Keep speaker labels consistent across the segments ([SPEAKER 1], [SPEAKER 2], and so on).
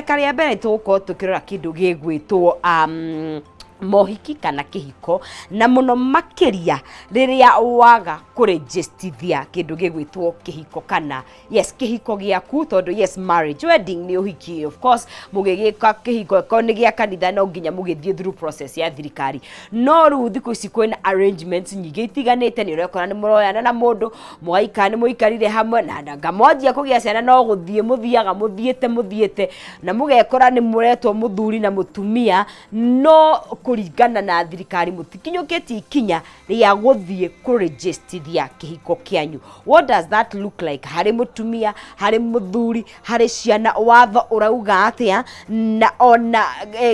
[SPEAKER 1] Ikereka rĩa mbere tũgũkorwo tũkĩrora kĩndũ gĩgwĩtwo mohiki kana kĩhiko, na mũno makĩria rĩrĩa waga kũrĩnjĩstithia kĩndũ gĩgwĩtwo kĩhiko kana yes kĩhiko gĩaku, tondũ yes, marriage, wedding nĩ ũhiki. Of course mũgĩgĩka kĩhiko ko nĩ gĩa kanitha, no nginya mũgĩthiĩ through process ya thirikari. No rĩu thikũ ici kwĩna arrangements nyingĩ itiganĩte. Nĩ ũrekora nĩ mũroyana na mũndũ, mũgaikara, nĩ mũikarire hamwe na ngamwanjia kũgĩa ciana, no gũthiĩ mũthiaga mũthiĩte mũthiĩte na mũgekora nĩ mũretwo mũthuri na mũtumia, no kũringana na thirikari mũtikinyũkĩtie ikinya rĩa gũthiĩ kũrĩnjĩstithia kĩhiko kĩanyu. What does that look like harĩ mũtumia, harĩ mũthuri, harĩ ciana? Watho ũrauga atĩa? Na ona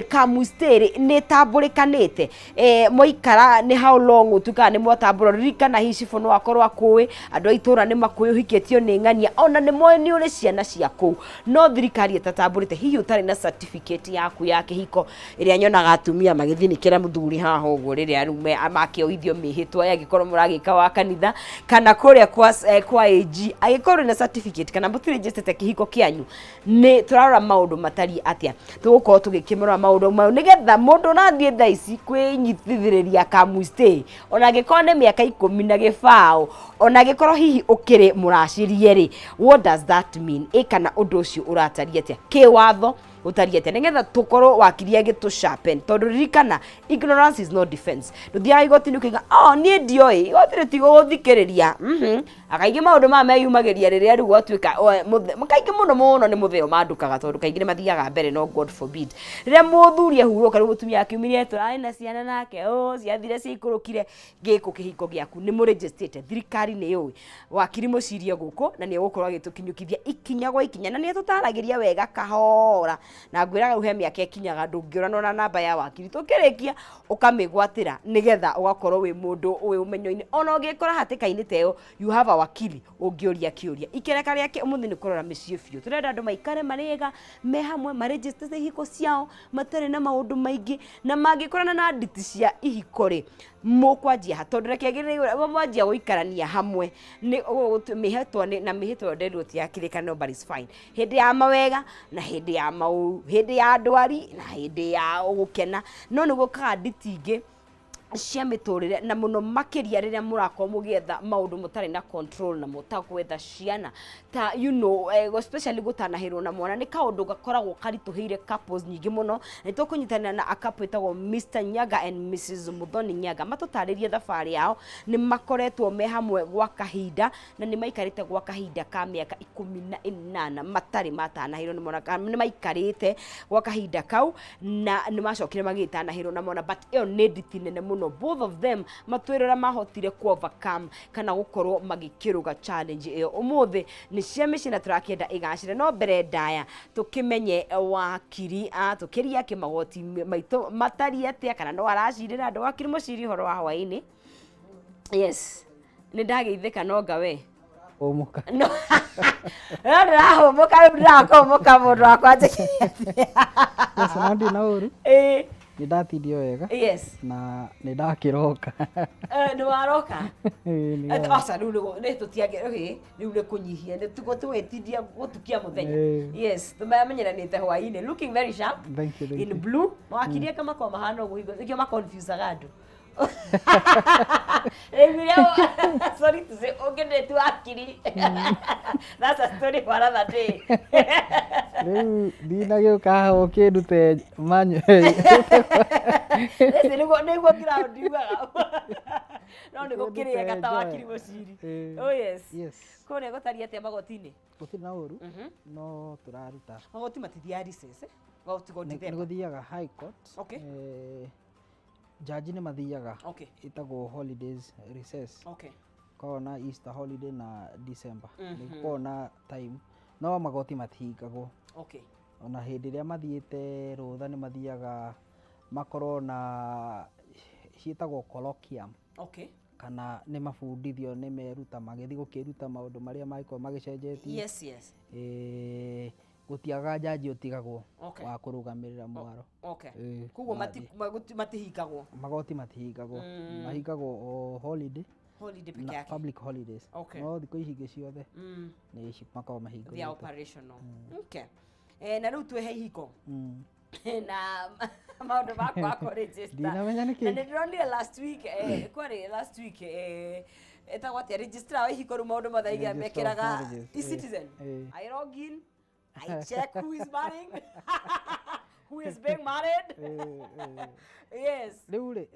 [SPEAKER 1] kamustĩrĩ nĩ ĩtambũrĩkanĩte, mwaikara nĩ how long ũtuĩkaga nĩ mwatambũra? Ririkana hihi cibũ no akorwo akũĩ, andũ a itũra nĩ makũĩ, ũhikĩtio nĩ ng'ania, ona nĩ moĩ nĩ ũrĩ ciana cia kũu, no thirikari ĩtatambũrĩte. Hihi ũtarĩ na certificate yaku ya kĩhiko, ĩrĩa nyonaga atumia magĩthinĩkĩra mũthuri haha ũguo rĩrĩa rĩu makĩoithio mĩhĩtwa, angĩkorwo mũragĩka wa kanitha kana kũrĩa kwa AG, angĩkorwo na certificate kana mũtirĩnjĩtĩte kĩhiko kĩanyu, nĩ tũrarora maũndũ matariĩ atĩa? Tũgũkorwo tũgĩkĩmũrora maũndũ mau nĩgetha mũndũ ũrathiĩ thaa ici kwĩnyitithĩrĩria kamustĩ, ona angĩkorwo nĩ mĩaka 10 na gĩbaũ, ona angĩkorwo hihi ũkĩrĩ mũracĩrie rĩ, what does that mean? Ĩ kana ũndũ ũcio ũratariĩ atĩa kĩwatho, ũtariĩ atĩa, nĩgetha tũkorwo wakiri agĩtũ sharpen? Tondũ ririkana, ignorance is not defense. Ndũthiaga igoti-inĩ ũkaiga, "Oh, niĩ ndioĩ." Igoti rĩtigũgũthikĩrĩria. Akaingĩ maũndũ maya meyumagĩria rĩrĩa rĩu gwatuĩka kaingĩ mũno mũno nĩ mũtheo mandũkaga, tondũ kaingĩ nĩ mathiaga mbere. No God forbid rĩrĩa mũthuri ahurũka, rĩu mũtumia akiumire, tũrarĩ na ciana nake, oh, ciathire ciikũrũkire gĩkũ. Kĩhiko gĩaku nĩ mũrĩnjĩstĩte, thirikari nĩ yũĩ, wakiri mũcirie gũkũ na nĩ egũkorwo agĩtũkinyũkithia ikinya gwa ikinya, na nĩ atũtaragĩria wega kahora. Na ngwĩraga rĩu he mĩaka ĩkinyaga ndũngĩũranwo na namba ya wakiri. Tũkĩrĩkia ũkamĩgwatĩra nĩgetha ũgakorwo wĩ mũndũ wĩ ũmenyo-inĩ, ona ũngĩkora hatĩka-inĩ ta ĩyo, you have a wakili ũngĩũria kĩũria. Ikereka rĩake ũmũthĩ nĩ kũrora mĩciĩ biũ. Tũrenda andũ maikare marĩega me hamwe, marĩnjĩstĩte ihiko ciao, matarĩ na maũndũ maingĩ, na mangĩkorana na nditi cia ihiko rĩ, mũkwanjia ha? Tondũ reke ngĩrĩ mwanjia gũikarania hamwe nĩ mĩhĩtwa na mĩhĩtwa ĩyo nderirwo ti ya kĩrĩkanĩro, but it's fine. Hĩndĩ ya mawega na hĩndĩ ya maũru, hĩndĩ ya ndwari na hĩndĩ ya gũkena, no nĩ gũkaga nditi ingĩ cia mĩtũrĩre, na mũno makĩria rĩrĩa mũrakorwo mũgĩetha maũndũ mũtarĩ na control na mũtagwetha ciana ta especially gũtanahĩrwo na mwana nĩ kaũndũ gakoragwo karitũhĩire couples nyingĩ mũno. Nĩ tũkũnyitanĩra na a couple ĩtagwo Mr Nyaga and Mrs Muthoni Nyaga, matũtarĩrie thabarĩ yao. Nĩ makoretwo me hamwe gwa kahinda, na nĩ maikarĩte gwa kahinda ka mĩaka 18 matarĩ matanahĩrwo nĩ mwana, kana nĩ maikarĩte gwa kahinda kau na nĩ macokire magĩtanahĩrwo na mwana. But ĩyo nĩ nditi nene mũno. Both of them matwĩre ũrĩa mahotire ku overcome kana gũkorwo magĩkĩrũga challenge ĩyo. Ũmũthĩ nĩ cia mĩciĩ na tũrakĩenda ĩgacĩre, no mbere ndaya tũkĩmenye wakiri tũkĩria kĩmagoti maitũ matariĩ atĩa, kana no aracirĩra andũ. Wakiri mũciri, ũhoro wa hwaĩ-inĩ? Yes, nĩ ndageithĩka no ngawe.
[SPEAKER 2] Hũmũka.
[SPEAKER 1] No no ndĩrahũmũka rĩu, ndĩrakũhũmũka mũndũ wakwa njĩkĩte.
[SPEAKER 2] Yes, na ndirĩ na ũru. Nĩ ndatindio wega. Na nĩ ndakĩroka.
[SPEAKER 1] Nĩ waroka?
[SPEAKER 2] Ĩĩ, nĩ
[SPEAKER 1] Aca, rĩu nĩ tũtiagĩ rĩu nĩ kũnyihia nĩ tũgwĩtindia gũtukia mũthenya. Yes, tũmamenyeranĩte hwaĩ-inĩ, looking very sharp.
[SPEAKER 2] Thank you, thank
[SPEAKER 1] in
[SPEAKER 2] you.
[SPEAKER 1] Blue. Mawakiri aka makoragwo mahana ũguo hingo nĩkĩo maconfusaga andũ. Rĩu rĩrĩa, sorry to say, ũngĩndĩtu wakiri, that's a story for another day.
[SPEAKER 2] Rĩu ndinagĩũka haha ũkĩndute manyu.
[SPEAKER 1] Listen, nĩguo ground yugaga no nĩ gũkĩrĩega ta wakiri mũciri. Oh yes. Kũrĩa gũtariĩ atĩa magoti-inĩ?
[SPEAKER 2] Gũtirĩ na ũru, no tũraruta.
[SPEAKER 1] Magoti matithiaga recess, eh? Magoti
[SPEAKER 2] Nĩ
[SPEAKER 1] December.
[SPEAKER 2] gũthiaga high court. Jaji nĩ mathiaga. Ĩtagwo holidays recess. Koragwo na Easter holiday na December. Nĩ gũkoragwo na time, no magoti matihingagwo. Ona hĩndĩ ĩrĩa mathiĩte rũtha nĩ mathiaga makorwo na ciĩtagwo colloquium. Kana nĩ mabundithio, nĩ meruta, magĩthiĩ gũkĩruta maũndũ marĩa mangĩkorwo magĩcenjetie. Gũtiagaga jaji ũtigagwo wa kũrũgamĩrĩra mwaro.
[SPEAKER 1] Koguo matihingagwo.
[SPEAKER 2] Magoti matihingagwo, mahingagwo o holiday.
[SPEAKER 1] Holiday peke
[SPEAKER 2] na
[SPEAKER 1] yake.
[SPEAKER 2] Public holidays. No thikũ ici ingĩ ciothe nĩ makoragwo
[SPEAKER 1] They are
[SPEAKER 2] mahingũrĩtwo.
[SPEAKER 1] operational. Okay. Na rĩu twĩhe ihiko na maũndũ makwa kũ-register.
[SPEAKER 2] Ndinamenya nĩkĩ.
[SPEAKER 1] Na nĩ ndĩronire last week, kwarĩ last week, ĩtagwo atĩa, registrar wa ihiko, rĩu maũndũ mothe aiga
[SPEAKER 2] Registrar of
[SPEAKER 1] mekĩraga
[SPEAKER 2] marriages,
[SPEAKER 1] e-Citizen. I log in, I check who is marrying, who is being married. Yes.
[SPEAKER 2] Rĩu rĩ,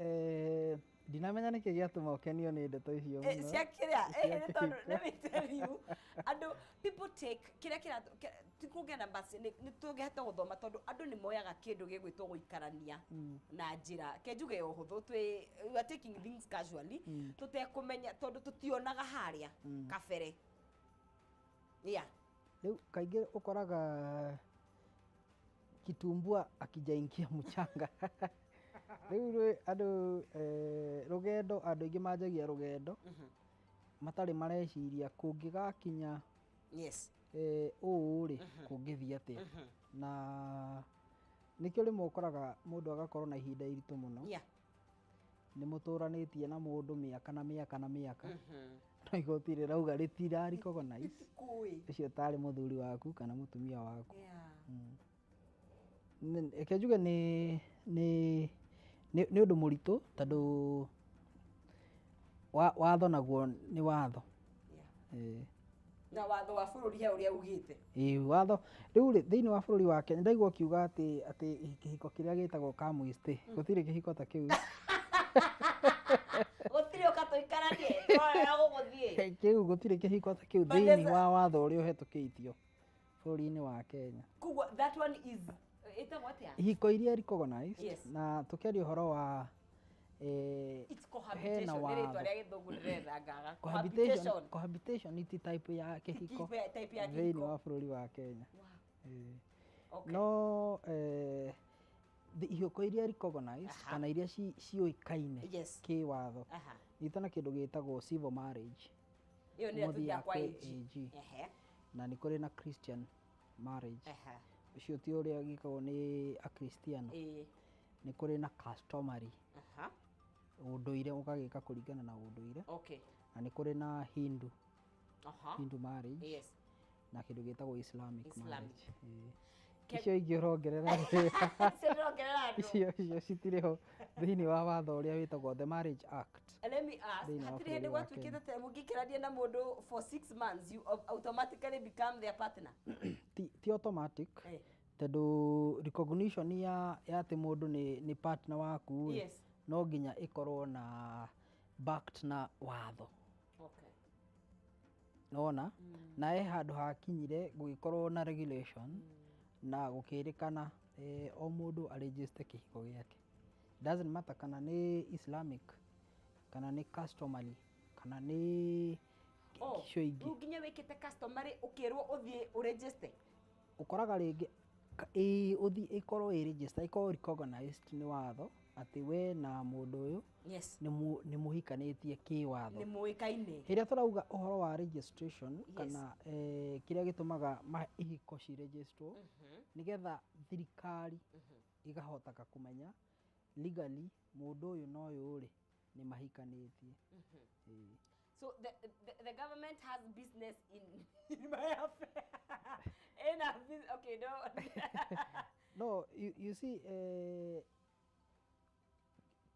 [SPEAKER 2] ndinamenya nĩkĩ gĩatũma ũkenio nĩ ndeto icio mũno.
[SPEAKER 1] Cia kĩrĩa
[SPEAKER 2] Cia
[SPEAKER 1] nĩ tondũ
[SPEAKER 2] kĩhiko.
[SPEAKER 1] let me tell you, andũ, people take kĩrĩa kĩra ti kũngena basi nĩ tũngĩhota gũthoma, tondũ andũ nĩ moyaga kĩndũ gĩgwĩtwo gũikarania na njĩra ke njuge ya ũhũthũ, twĩ we are taking things casually tũtekũmenya, tondũ tũtionaga harĩa kabere, yeah.
[SPEAKER 2] Rĩu kaingĩ ũkoraga kitumbua akijaingia mchanga. Rĩu rĩ, andũ, rũgendo, andũ aingĩ manjagia rũgendo matarĩ mareciria kũngĩgakinya ũũ rĩ, kũngĩthiĩ atĩa. Na nĩkĩo rĩmwe ũkoraga mũndũ agakorwo na ihinda iritũ mũno, nĩ mũtũranĩtie na mũndũ mĩaka na mĩaka na mĩaka, no igoti rĩrauga rĩtira recognize
[SPEAKER 1] kũĩ
[SPEAKER 2] ũcio tarĩ mũthuri waku kana mũtumia waku. Reke njuge nĩ ũndũ mũritũ, tondũ watho naguo nĩ watho.
[SPEAKER 1] Na watho wa bũrũri he ũrĩa ugĩte.
[SPEAKER 2] Ĩĩ, watho rĩu rĩ, thĩinĩ wa bũrũri wa Kenya, ndaigua ũkiuga atĩ kĩhiko kĩrĩa gĩtagwo come we stay, gũtirĩ kĩhiko ta kĩu.
[SPEAKER 1] Gũtirĩ ũka tũikaranie tũrorera gũgũthiĩ.
[SPEAKER 2] Kĩu gũtirĩ kĩhiko ta kĩu
[SPEAKER 1] But
[SPEAKER 2] thĩinĩ wa watho ũrĩa ũhetũkĩtio bũrũri-inĩ wa Kenya.
[SPEAKER 1] Koguo that one is, ĩtagwo atĩa?
[SPEAKER 2] Ihiko iria recognized, na tũkĩaria ũhoro wa
[SPEAKER 1] It's
[SPEAKER 2] hena
[SPEAKER 1] cohabitation, nĩ rĩtwa
[SPEAKER 2] watho.
[SPEAKER 1] Rĩa gĩthũngũ ndĩretha ngaga.
[SPEAKER 2] Cohabitation, cohabitation ti type ya kĩhiko
[SPEAKER 1] Type ya
[SPEAKER 2] thĩinĩ
[SPEAKER 1] kĩhiko.
[SPEAKER 2] wa bũrũri wa Kenya. No ihiko iria recognized kana iria ciũĩkaine kĩwatho, nĩ na kĩndũ gĩtagwo civil marriage.
[SPEAKER 1] Ĩyo nĩyo
[SPEAKER 2] Mũthiaga
[SPEAKER 1] tũthiaga kwa
[SPEAKER 2] kwĩ
[SPEAKER 1] AG.
[SPEAKER 2] AG. Na nĩ kũrĩ na Christian marriage, ũcio ti ũrĩa gĩkagwo nĩ akristiano. Nĩ kũrĩ na customary, ũndũire, ũgagĩka kũringana na ũndũire. Na nĩ kũrĩ na Hindu, Hindu marriage, na kĩndũ gĩtagwo Islamic
[SPEAKER 1] Islamic.
[SPEAKER 2] marriage. Ĩĩ. Icio ingĩ ũrongerera
[SPEAKER 1] Icio ndĩrongerera andũ.
[SPEAKER 2] Icio citirĩ ho thĩinĩ wa watho ũrĩa wĩtagwo the Marriage Act
[SPEAKER 1] Let me ask,
[SPEAKER 2] thĩinĩ wa
[SPEAKER 1] hatirĩ hĩndĩ
[SPEAKER 2] bũrũri wa
[SPEAKER 1] gwatuĩkĩte ta mũngĩikarania na mũndũ for 6 months, you automatically become their partner?
[SPEAKER 2] Ti automatic, tondũ recognition ya atĩ mũndũ nĩ partner waku rĩ, no nginya ĩkorwo na backed na watho. Nona na he handũ hakinyire gũgĩkorwo na regulation na gũkĩrĩkana, o mũndũ aregister kĩhiko gĩake, doesn't matter kana nĩ Islamic kana nĩ customary kana nĩ
[SPEAKER 1] Oh,
[SPEAKER 2] icio ingĩ.
[SPEAKER 1] Rĩu nginya wĩkĩte customary ũkĩrwo ũthiĩ ũregister?
[SPEAKER 2] Ũkoraga rĩngĩ ĩĩ, ũthiĩ ĩkorwo ĩ register, ĩkorwo recognized nĩ watho atĩ we na mũndũ ũyũ nĩ mũhikanĩtie kĩwatho.
[SPEAKER 1] Nĩ mũĩkaine.
[SPEAKER 2] Rĩrĩa tũrauga ũhoro wa registration kana kĩrĩa gĩtũmaga ihiko ciregistrwo, nĩgetha thirikari ĩgahotaga kũmenya legally mũndũ ũyũ na ũyũ rĩ, nĩ mahikanĩtie. Ĩĩ.
[SPEAKER 1] So the government has business in my affair. In a business. Okay, no.
[SPEAKER 2] No, you see,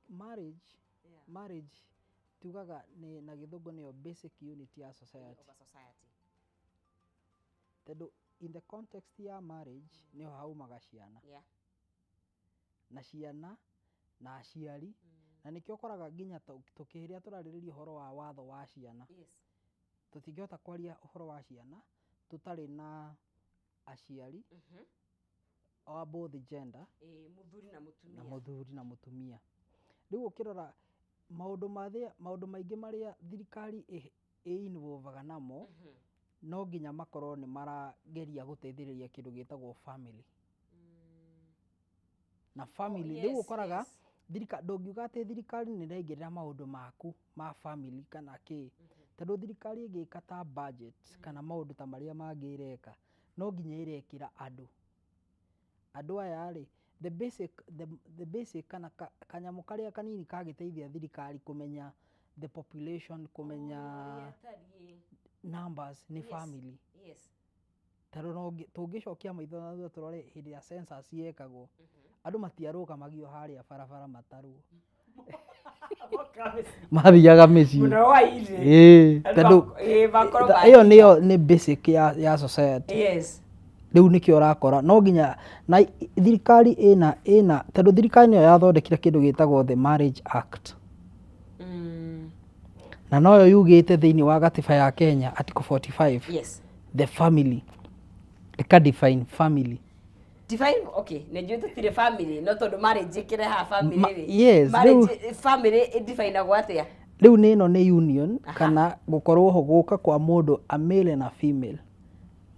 [SPEAKER 2] marriage, marriage tugaga nĩ na gĩthũngũ nĩyo basic unit ya society.
[SPEAKER 1] Of a society.
[SPEAKER 2] Tondũ in the context ya marriage nĩho haumaga ciana, na ciana na aciari, na nĩkĩo ũkoraga nginya tũkĩrĩa tũrarĩrĩria ũhoro wa watho wa ciana, tũtingĩhota kwaria ũhoro wa ciana tũtarĩ na aciari wa both gender,
[SPEAKER 1] Mũthuri na mũtumia.
[SPEAKER 2] Na mũthuri na mũtumia. Rĩu ũkĩrora maũndũ mathĩa, maũndũ maingĩ marĩa thirikari ĩ involvaga namo, no nginya makorwo nĩ marageria gũteithĩrĩria kĩndũ gĩtagwo family na family. Rĩu ũkoraga ndũngiuga atĩ thirikari nĩ ĩraingĩrĩra maũndũ maku ma family kana kĩ, tondũ thirikari ĩngĩka ta budget kana maũndũ ta marĩa mangĩ ĩreka, no nginya ĩrekĩra andũ aya rĩ, the basic kana kanyamũ karĩa kanini kangĩteithia thirikari kũmenya the population, kũmenya
[SPEAKER 1] Ũrĩa ĩtariĩ.
[SPEAKER 2] numbers, nĩ family. Tondũ no tũngĩcokia maitho na thutha tũrore hĩndĩ ĩrĩa census yekagwo, andũ matiarũgamagio harĩa barabara matarwo. Mathiaga mĩciĩ.
[SPEAKER 1] Mũno hwaĩ-inĩ.
[SPEAKER 2] Ĩĩ, tondũ
[SPEAKER 1] Ĩĩ, makorwo
[SPEAKER 2] ĩyo nĩyo nĩ basic ya society. Rĩu nĩkĩo ũrakora no nginya na thirikari ĩna tondũ thirikari nĩyo yathondekire kĩndũ gĩtagwo the Marriage Act. Na noyo yugĩte thĩinĩ wa gatiba ya Kenya article 45 the family ĩka define family.
[SPEAKER 1] Define, okay, nĩ njũĩ tũtirĩ family no tondũ marriage ĩkĩrehaga family rĩ.
[SPEAKER 2] Yes,
[SPEAKER 1] Marriage, family ĩdefinagwo atĩa?
[SPEAKER 2] Rĩu nĩ ĩno nĩ union kana gũkorwo ho gũka kwa mũndũ a male na female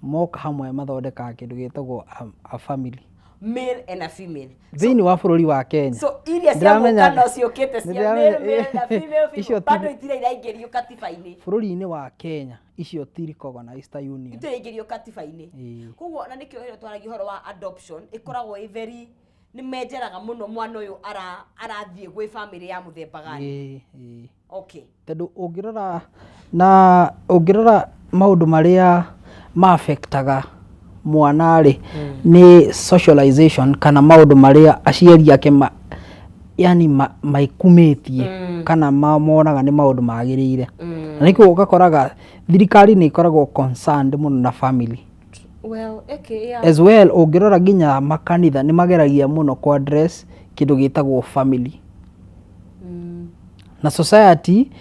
[SPEAKER 2] moka hamwe mathondekaga kĩndũ gĩtagwo a family.
[SPEAKER 1] Male and a female.
[SPEAKER 2] Thĩinĩ wa bũrũri wa Kenya.
[SPEAKER 1] So iria cia mũkano ciũkĩte cia male, male na female, female, bado itirĩ iraingĩrio katiba-inĩ.
[SPEAKER 2] Bũrũri-inĩ wa Kenya icio ti recognized ta union.
[SPEAKER 1] Itirĩ iraingĩrio katiba-inĩ. Koguo na nĩkĩo hĩndĩ twaragia ũhoro wa adoption ĩkoragwo ĩ very, nĩ menjeraga mũno mwana ũyũ arathiĩ gwĩ family ya mũthemba gani.
[SPEAKER 2] Ĩĩ.
[SPEAKER 1] Okay.
[SPEAKER 2] Tondũ ũngĩrora na ũngĩrora maũndũ marĩa ma affectaga mwana rĩ, nĩ socialization kana maũndũ marĩa aciari ake ma, yani maikumĩtie kana monaga nĩ maũndũ magĩrĩire. Na nĩkĩo ũgakoraga thirikari nĩ ĩkoragwo concerned mũno na family.
[SPEAKER 1] Well, okay, yeah.
[SPEAKER 2] As well, ũngĩrora nginya makanitha nĩ mageragia mũno kũ address kĩndũ gĩtagwo family. Na society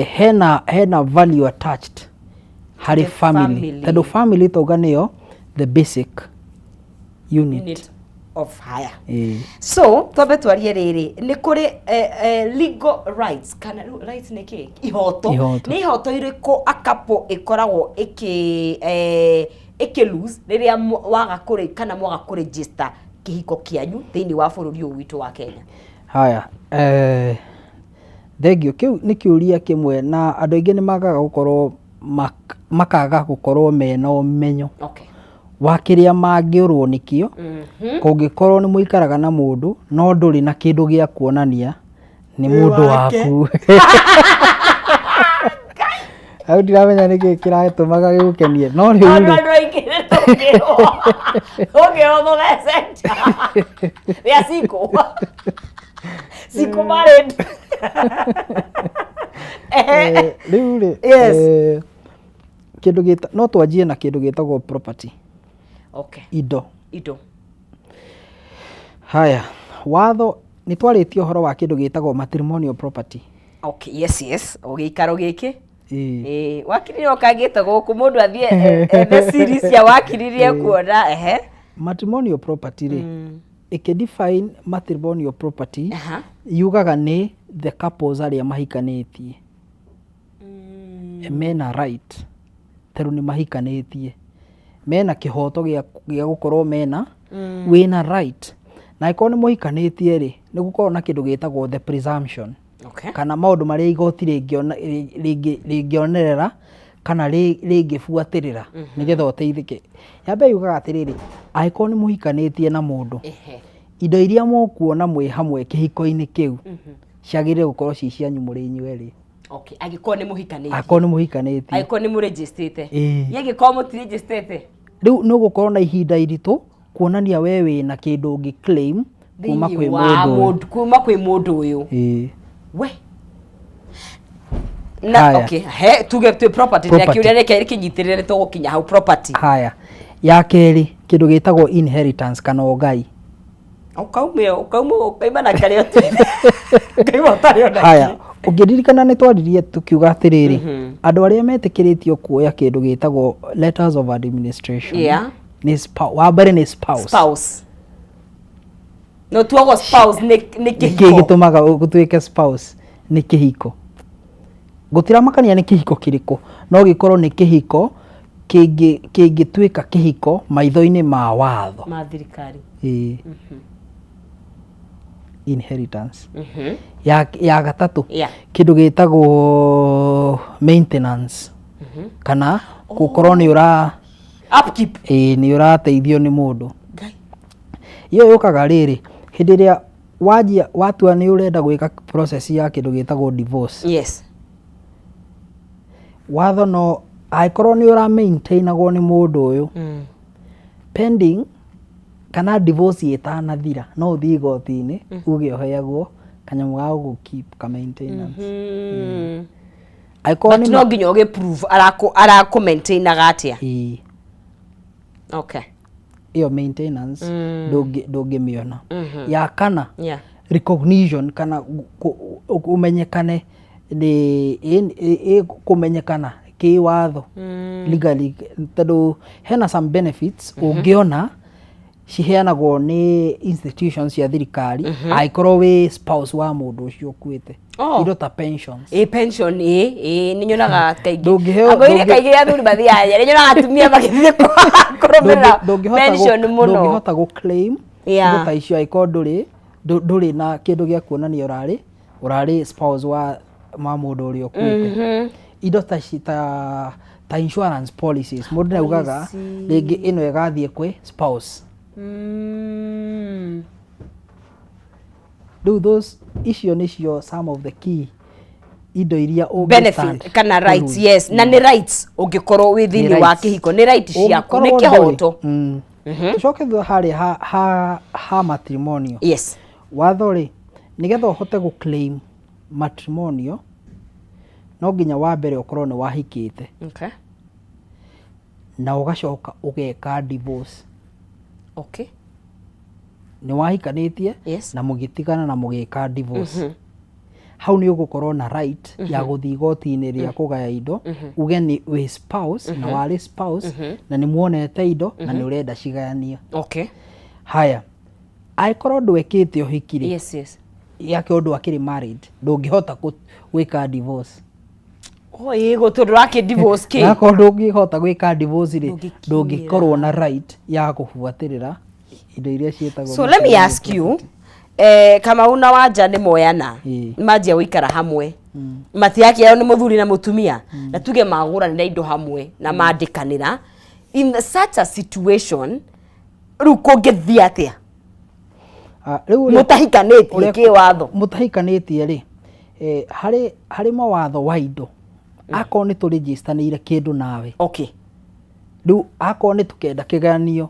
[SPEAKER 2] hena value attached harĩ
[SPEAKER 1] The
[SPEAKER 2] family.
[SPEAKER 1] family.
[SPEAKER 2] Tondũ family tauga nĩyo the basic unit.
[SPEAKER 1] Unit of hire. So twambe twarie rĩrĩ, nĩ kũrĩ legal rights kana rights nĩ kĩ? Ihoto.
[SPEAKER 2] Ihoto.
[SPEAKER 1] Nĩ ihoto irĩkũ a couple ĩkoragwo ĩkĩ lose rĩrĩa waga kũrĩ kana mwaga kũ register kĩhiko kĩanyu thĩinĩ wa bũrũri ũyũ witũ wa Kenya?
[SPEAKER 2] Haya, thengiũ. Kĩu nĩ kĩũria kĩmwe na andũ aingĩ nĩ magaga gũkorwo makaga gũkorwo mena ũmenyo wa kĩrĩa mangĩũrwo nĩkĩo. Kũngĩkorwo nĩ mũikaraga na mũndũ no ndũrĩ na kĩndũ gĩa kuonania nĩ mũndũ waku. Hau ndiramenya nĩkĩ kĩratũmaga gĩgũkenie no rĩu rĩ.
[SPEAKER 1] Andũ aingĩ nĩ tũngĩrwo. Tũngĩrwo tũthecete. Rĩa cikũ. Cikũ married.
[SPEAKER 2] Rĩu rĩ, kĩndũ gĩta, no twanjie na kĩndũ gĩtagwo property. Indo.
[SPEAKER 1] Indo.
[SPEAKER 2] Haya, watho nĩ twarĩtie ũhoro wa kĩndũ gĩtagwo matrimonial property.
[SPEAKER 1] Okay, yes, yes. Ũgĩikaro gĩkĩ?
[SPEAKER 2] Ĩĩ.
[SPEAKER 1] Ĩĩ, wakiri nĩ okangĩte gũkũ mũndũ athiĩ ethe series cia wakiri rĩrĩa ekuona, ehe.
[SPEAKER 2] Matrimonial property rĩ, ĩkĩ define matrimonial property, yugaga nĩ the couples arĩa mahikanĩtie. Mena right, tondũ nĩ mahikanĩtie. Mena kĩhoto gĩa gũkorwo mena, wĩna right. Na angĩkorwo nĩ mũhikanĩtie rĩ, nĩ gũkoragwo na kĩndũ gĩtagwo the presumption. Kana maũndũ marĩa igoti rĩngĩonerera kana rĩngĩbuatĩrĩra nĩgetha ũteithĩke. Ya mbere yugaga atĩrĩrĩ, angĩkorwo nĩ mũhikanĩtie na mũndũ, indo iria mũkuona mwĩ hamwe kĩhiko-inĩ kĩu, ciagĩrĩire gũkorwo ci cianyu mũrĩ inyuerĩ.
[SPEAKER 1] Okay, angĩkorwo nĩ mũhikanĩtie.
[SPEAKER 2] Angĩkorwo nĩ mũhikanĩtie.
[SPEAKER 1] Angĩkorwo nĩ mũrĩnjĩstĩte.
[SPEAKER 2] Ĩĩ.
[SPEAKER 1] Niĩ angĩkorwo mũtirĩnjĩstĩte.
[SPEAKER 2] Rĩu nĩ ũgũkorwo na ihinda iritũ kuonania we wĩna kĩndũ ũngĩ claim kuma
[SPEAKER 1] Thĩinĩ
[SPEAKER 2] kwĩ
[SPEAKER 1] wa
[SPEAKER 2] mũndũ ũyũ.
[SPEAKER 1] mũndũ, kuma kwĩ mũndũ ũyũ.
[SPEAKER 2] Ĩĩ.
[SPEAKER 1] We. Na,
[SPEAKER 2] Haya.
[SPEAKER 1] okay, he, tuge twĩ property, na
[SPEAKER 2] Property.
[SPEAKER 1] kĩũria reke kĩnyitĩrĩre tũgũkinya hau property.
[SPEAKER 2] Haya. Ya kerĩ, kĩndũ gĩtagwo inheritance kana ũgai.
[SPEAKER 1] Ũkaumio, ũkaumio, ũkauma na karĩa ũtũire. Ũkauma ũtarĩ ona
[SPEAKER 2] Haya,
[SPEAKER 1] kĩ.
[SPEAKER 2] ũngĩririkana nĩ twaririe tũkiuga atĩrĩrĩ, andũ arĩa metĩkĩrĩtio kuoya kĩndũ gĩtagwo letters of administration. Nĩ wa mbere nĩ spouse.
[SPEAKER 1] Spouse. No tuogo spouse nĩ
[SPEAKER 2] Nĩkĩ
[SPEAKER 1] kĩhiko.
[SPEAKER 2] gĩtũmaga gũtuĩke spouse? Nĩ kĩhiko. Gũtiramakania nĩ kĩhiko kĩrĩkũ, no gĩkorwo nĩ kĩhiko kĩngĩtuĩka kĩhiko maitho-inĩ ma watho.
[SPEAKER 1] Ma thirikari.
[SPEAKER 2] Ĩĩ. Inheritance. Ya gatatũ, kĩndũ gĩtagwo maintenance. Kana gũkorwo nĩ ũra
[SPEAKER 1] Upkeep.
[SPEAKER 2] Ĩĩ, nĩ ũrateithio nĩ mũndũ.
[SPEAKER 1] Ngai.
[SPEAKER 2] Iyo yũkaga rĩrĩ, hĩndĩ ĩrĩa wanjia watua nĩ ũrenda gwĩka process ya kĩndũ gĩtagwo divorce. Watho no Angĩkorwo nĩ ũra maintainagwo nĩ mũndũ ũyũ pending kana divorce ĩtanathira, no ũthiĩ igoti-inĩ uge ũheagwo kanyamũ ga gũgũ keep ka maintenance. Angĩkorwo
[SPEAKER 1] But
[SPEAKER 2] nĩ
[SPEAKER 1] no nginya ũgĩ prove arakũ maintainaga atĩa.
[SPEAKER 2] Ĩĩ. Ĩyo maintenance ndũngĩmĩona. Ya kana, recognition kana ũmenyekane nĩ kũmenyekana kĩwatho, legally, tondũ hena some benefits ũngĩona ciheanagwo nĩ institutions cia thirikari angĩkorwo wĩ spouse wa mũndũ ũcio ũkuĩte. Indo ta pensions.
[SPEAKER 1] Ĩ, pension, ĩ nĩ nyonaga kaingĩ.
[SPEAKER 2] Ndũngĩheo-
[SPEAKER 1] Angĩkorwo kaingĩ athuri mathiaga, nĩ nyonaga atumia magĩthiĩ kũrũmĩrĩra pension mũno.
[SPEAKER 2] Ndũngĩhota gũ claim indo ta icio angĩkorwo ndũrĩ na kĩndũ gĩa kuonania ũrarĩ spouse wa mũndũ ũrĩa ũkuĩte. Indo ta insurance policies, mũndũ nĩ augaga rĩngĩ ĩno ĩgathiĩ kwĩ spouse. Rĩu those icio nĩcio some of the key indo iria ũngĩ
[SPEAKER 1] benefit
[SPEAKER 2] stand
[SPEAKER 1] kana
[SPEAKER 2] to
[SPEAKER 1] rights.
[SPEAKER 2] lose.
[SPEAKER 1] Yes, na nĩ rights ũngĩkorwo wĩ thĩinĩ wa
[SPEAKER 2] rights.
[SPEAKER 1] kĩhiko, nĩ right ciaku, nĩ
[SPEAKER 2] Ũngĩkorwo ndũrĩ-
[SPEAKER 1] kĩhoto.
[SPEAKER 2] Tũcoke thutha harĩa ha matrimonial. Watho rĩ, nĩgetha ũhote gũ claim matrimonial, no nginya wa mbere ũkorwo nĩ wahikĩte na ũgacoka ũgeka divorce. Nĩ wahikanĩtie na mũgĩtigana na mũgĩka divorce. Hau nĩ ũgũkorwo na right ya gũthiĩ igoti-inĩ rĩa kũgaya indo, uge nĩ wĩ spouse na warĩ spouse na nĩ muonete indo na nĩ ũrenda cigayanio. Haya, angĩkorwo ndwekĩte ũhiki rĩ, yake ũndũ akĩrĩ married, ndũngĩhota gwĩka divorce.
[SPEAKER 1] Oh, ĩ gũtũ ndũrakĩ divorce kĩ?
[SPEAKER 2] Akorwo ndũngĩhota gwĩka divorce rĩ,
[SPEAKER 1] Ndũngĩkinyĩra.
[SPEAKER 2] ndũngĩkorwo na right ya kũbuatĩrĩra indo iria ciĩtagwo
[SPEAKER 1] So let me
[SPEAKER 2] matrimonial
[SPEAKER 1] ask you,
[SPEAKER 2] property.
[SPEAKER 1] Kamau na Wanja nĩ moyana, manjia gũikara hamwe, matiakĩao nĩ mũthuri na mũtumia, na tuge magũranĩra indo hamwe na mandĩkanĩra, in such a situation rĩu kũngĩthiĩ atĩa?
[SPEAKER 2] Ah, rĩu ũrĩa-
[SPEAKER 1] Mũtahikanĩtie
[SPEAKER 2] ũrĩa-
[SPEAKER 1] kĩwatho.
[SPEAKER 2] Mũtahikanĩtie rĩ, harĩ mawatho wa indo, akorwo nĩ tũrĩnjistanĩire kĩndũ nawe, rĩu akorwo nĩ tũkenda kĩgayanio,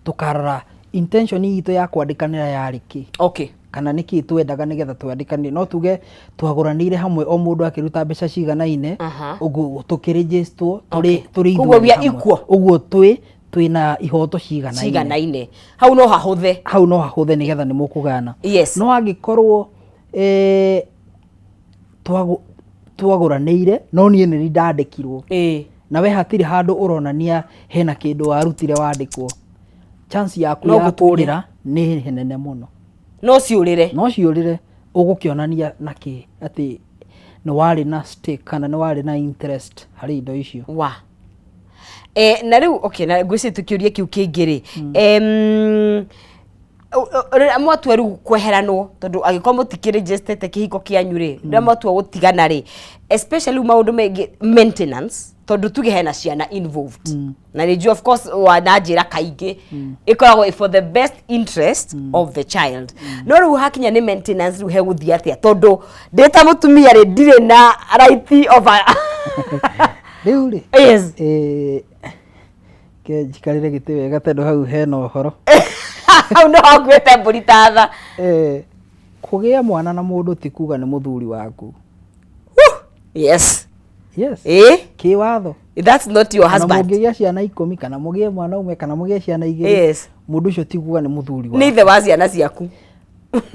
[SPEAKER 2] tũkarora intention itũ ya kwandĩkanĩra yarĩ kĩ, kana nĩ kĩ twendaga nĩgetha twandĩkanĩre. No tuge twagũranĩire hamwe, o mũndũ akĩruta mbeca ciganaine, ũguo tũkĩrĩnjĩstwo tũrĩ tũrĩ
[SPEAKER 1] Koguo we
[SPEAKER 2] ithuothe
[SPEAKER 1] are
[SPEAKER 2] hamwe.
[SPEAKER 1] equal.
[SPEAKER 2] Ũguo twĩna ihoto ciganaine.
[SPEAKER 1] Ciganaine, hau no hahũthe.
[SPEAKER 2] Hau no hahũthe nĩgetha nĩ mũkũgayana. No angĩkorwo twagũranĩire no niĩ nĩ ndandĩkirwo na we hatirĩ handũ ũronania hena kĩndũ warutire wandĩkwo, chance yaku
[SPEAKER 1] No
[SPEAKER 2] ya
[SPEAKER 1] gũtunya.
[SPEAKER 2] kũrĩra nĩ nene mũno.
[SPEAKER 1] No ciũrĩre.
[SPEAKER 2] No ciũrĩre. Ũgũkĩonania na kĩ atĩ nĩ warĩ na stake kana nĩ warĩ na interest harĩ indo icio?
[SPEAKER 1] Wa na rĩu, okay, na ngwĩciria tũkĩũria kĩu kĩngĩ rĩ, rĩrĩa mwatua rĩu kweheranwo, tondũ angĩkorwo mũtikĩrĩnjĩstete kĩhiko kĩanyu rĩ, rĩrĩa mwatua gũtigana rĩ, especially rĩu maũndũ megiĩ maintenance, tondũ tuge hena ciana involved, na nĩ njũĩ of course wananjĩra kaingĩ ĩkoragwo for the best interest of the child, no rĩu hakinya nĩ maintenance, rĩu hegũthiĩ atĩa, tondũ ndĩ ta mũtumia rĩ, ndirĩ na right of a
[SPEAKER 2] Rĩu rĩ, ke njikarĩre gĩtĩ wega tondũ hau hena ũhoro.
[SPEAKER 1] Hau no hakuĩte mbũri ta tha.
[SPEAKER 2] Kũgĩa mwana na mũndũ ti kuga nĩ mũthuri waku. Yes. Kĩwatho.
[SPEAKER 1] That's not your
[SPEAKER 2] Ona
[SPEAKER 1] husband.
[SPEAKER 2] Mũngĩgĩa ciana 10 kana mũgĩe mwana ũmwe kana mũgĩe ciana 2, mũndũ ũcio ti kuga nĩ mũthuri
[SPEAKER 1] Nĩ
[SPEAKER 2] waku.
[SPEAKER 1] Ithe wa ciana ciaku.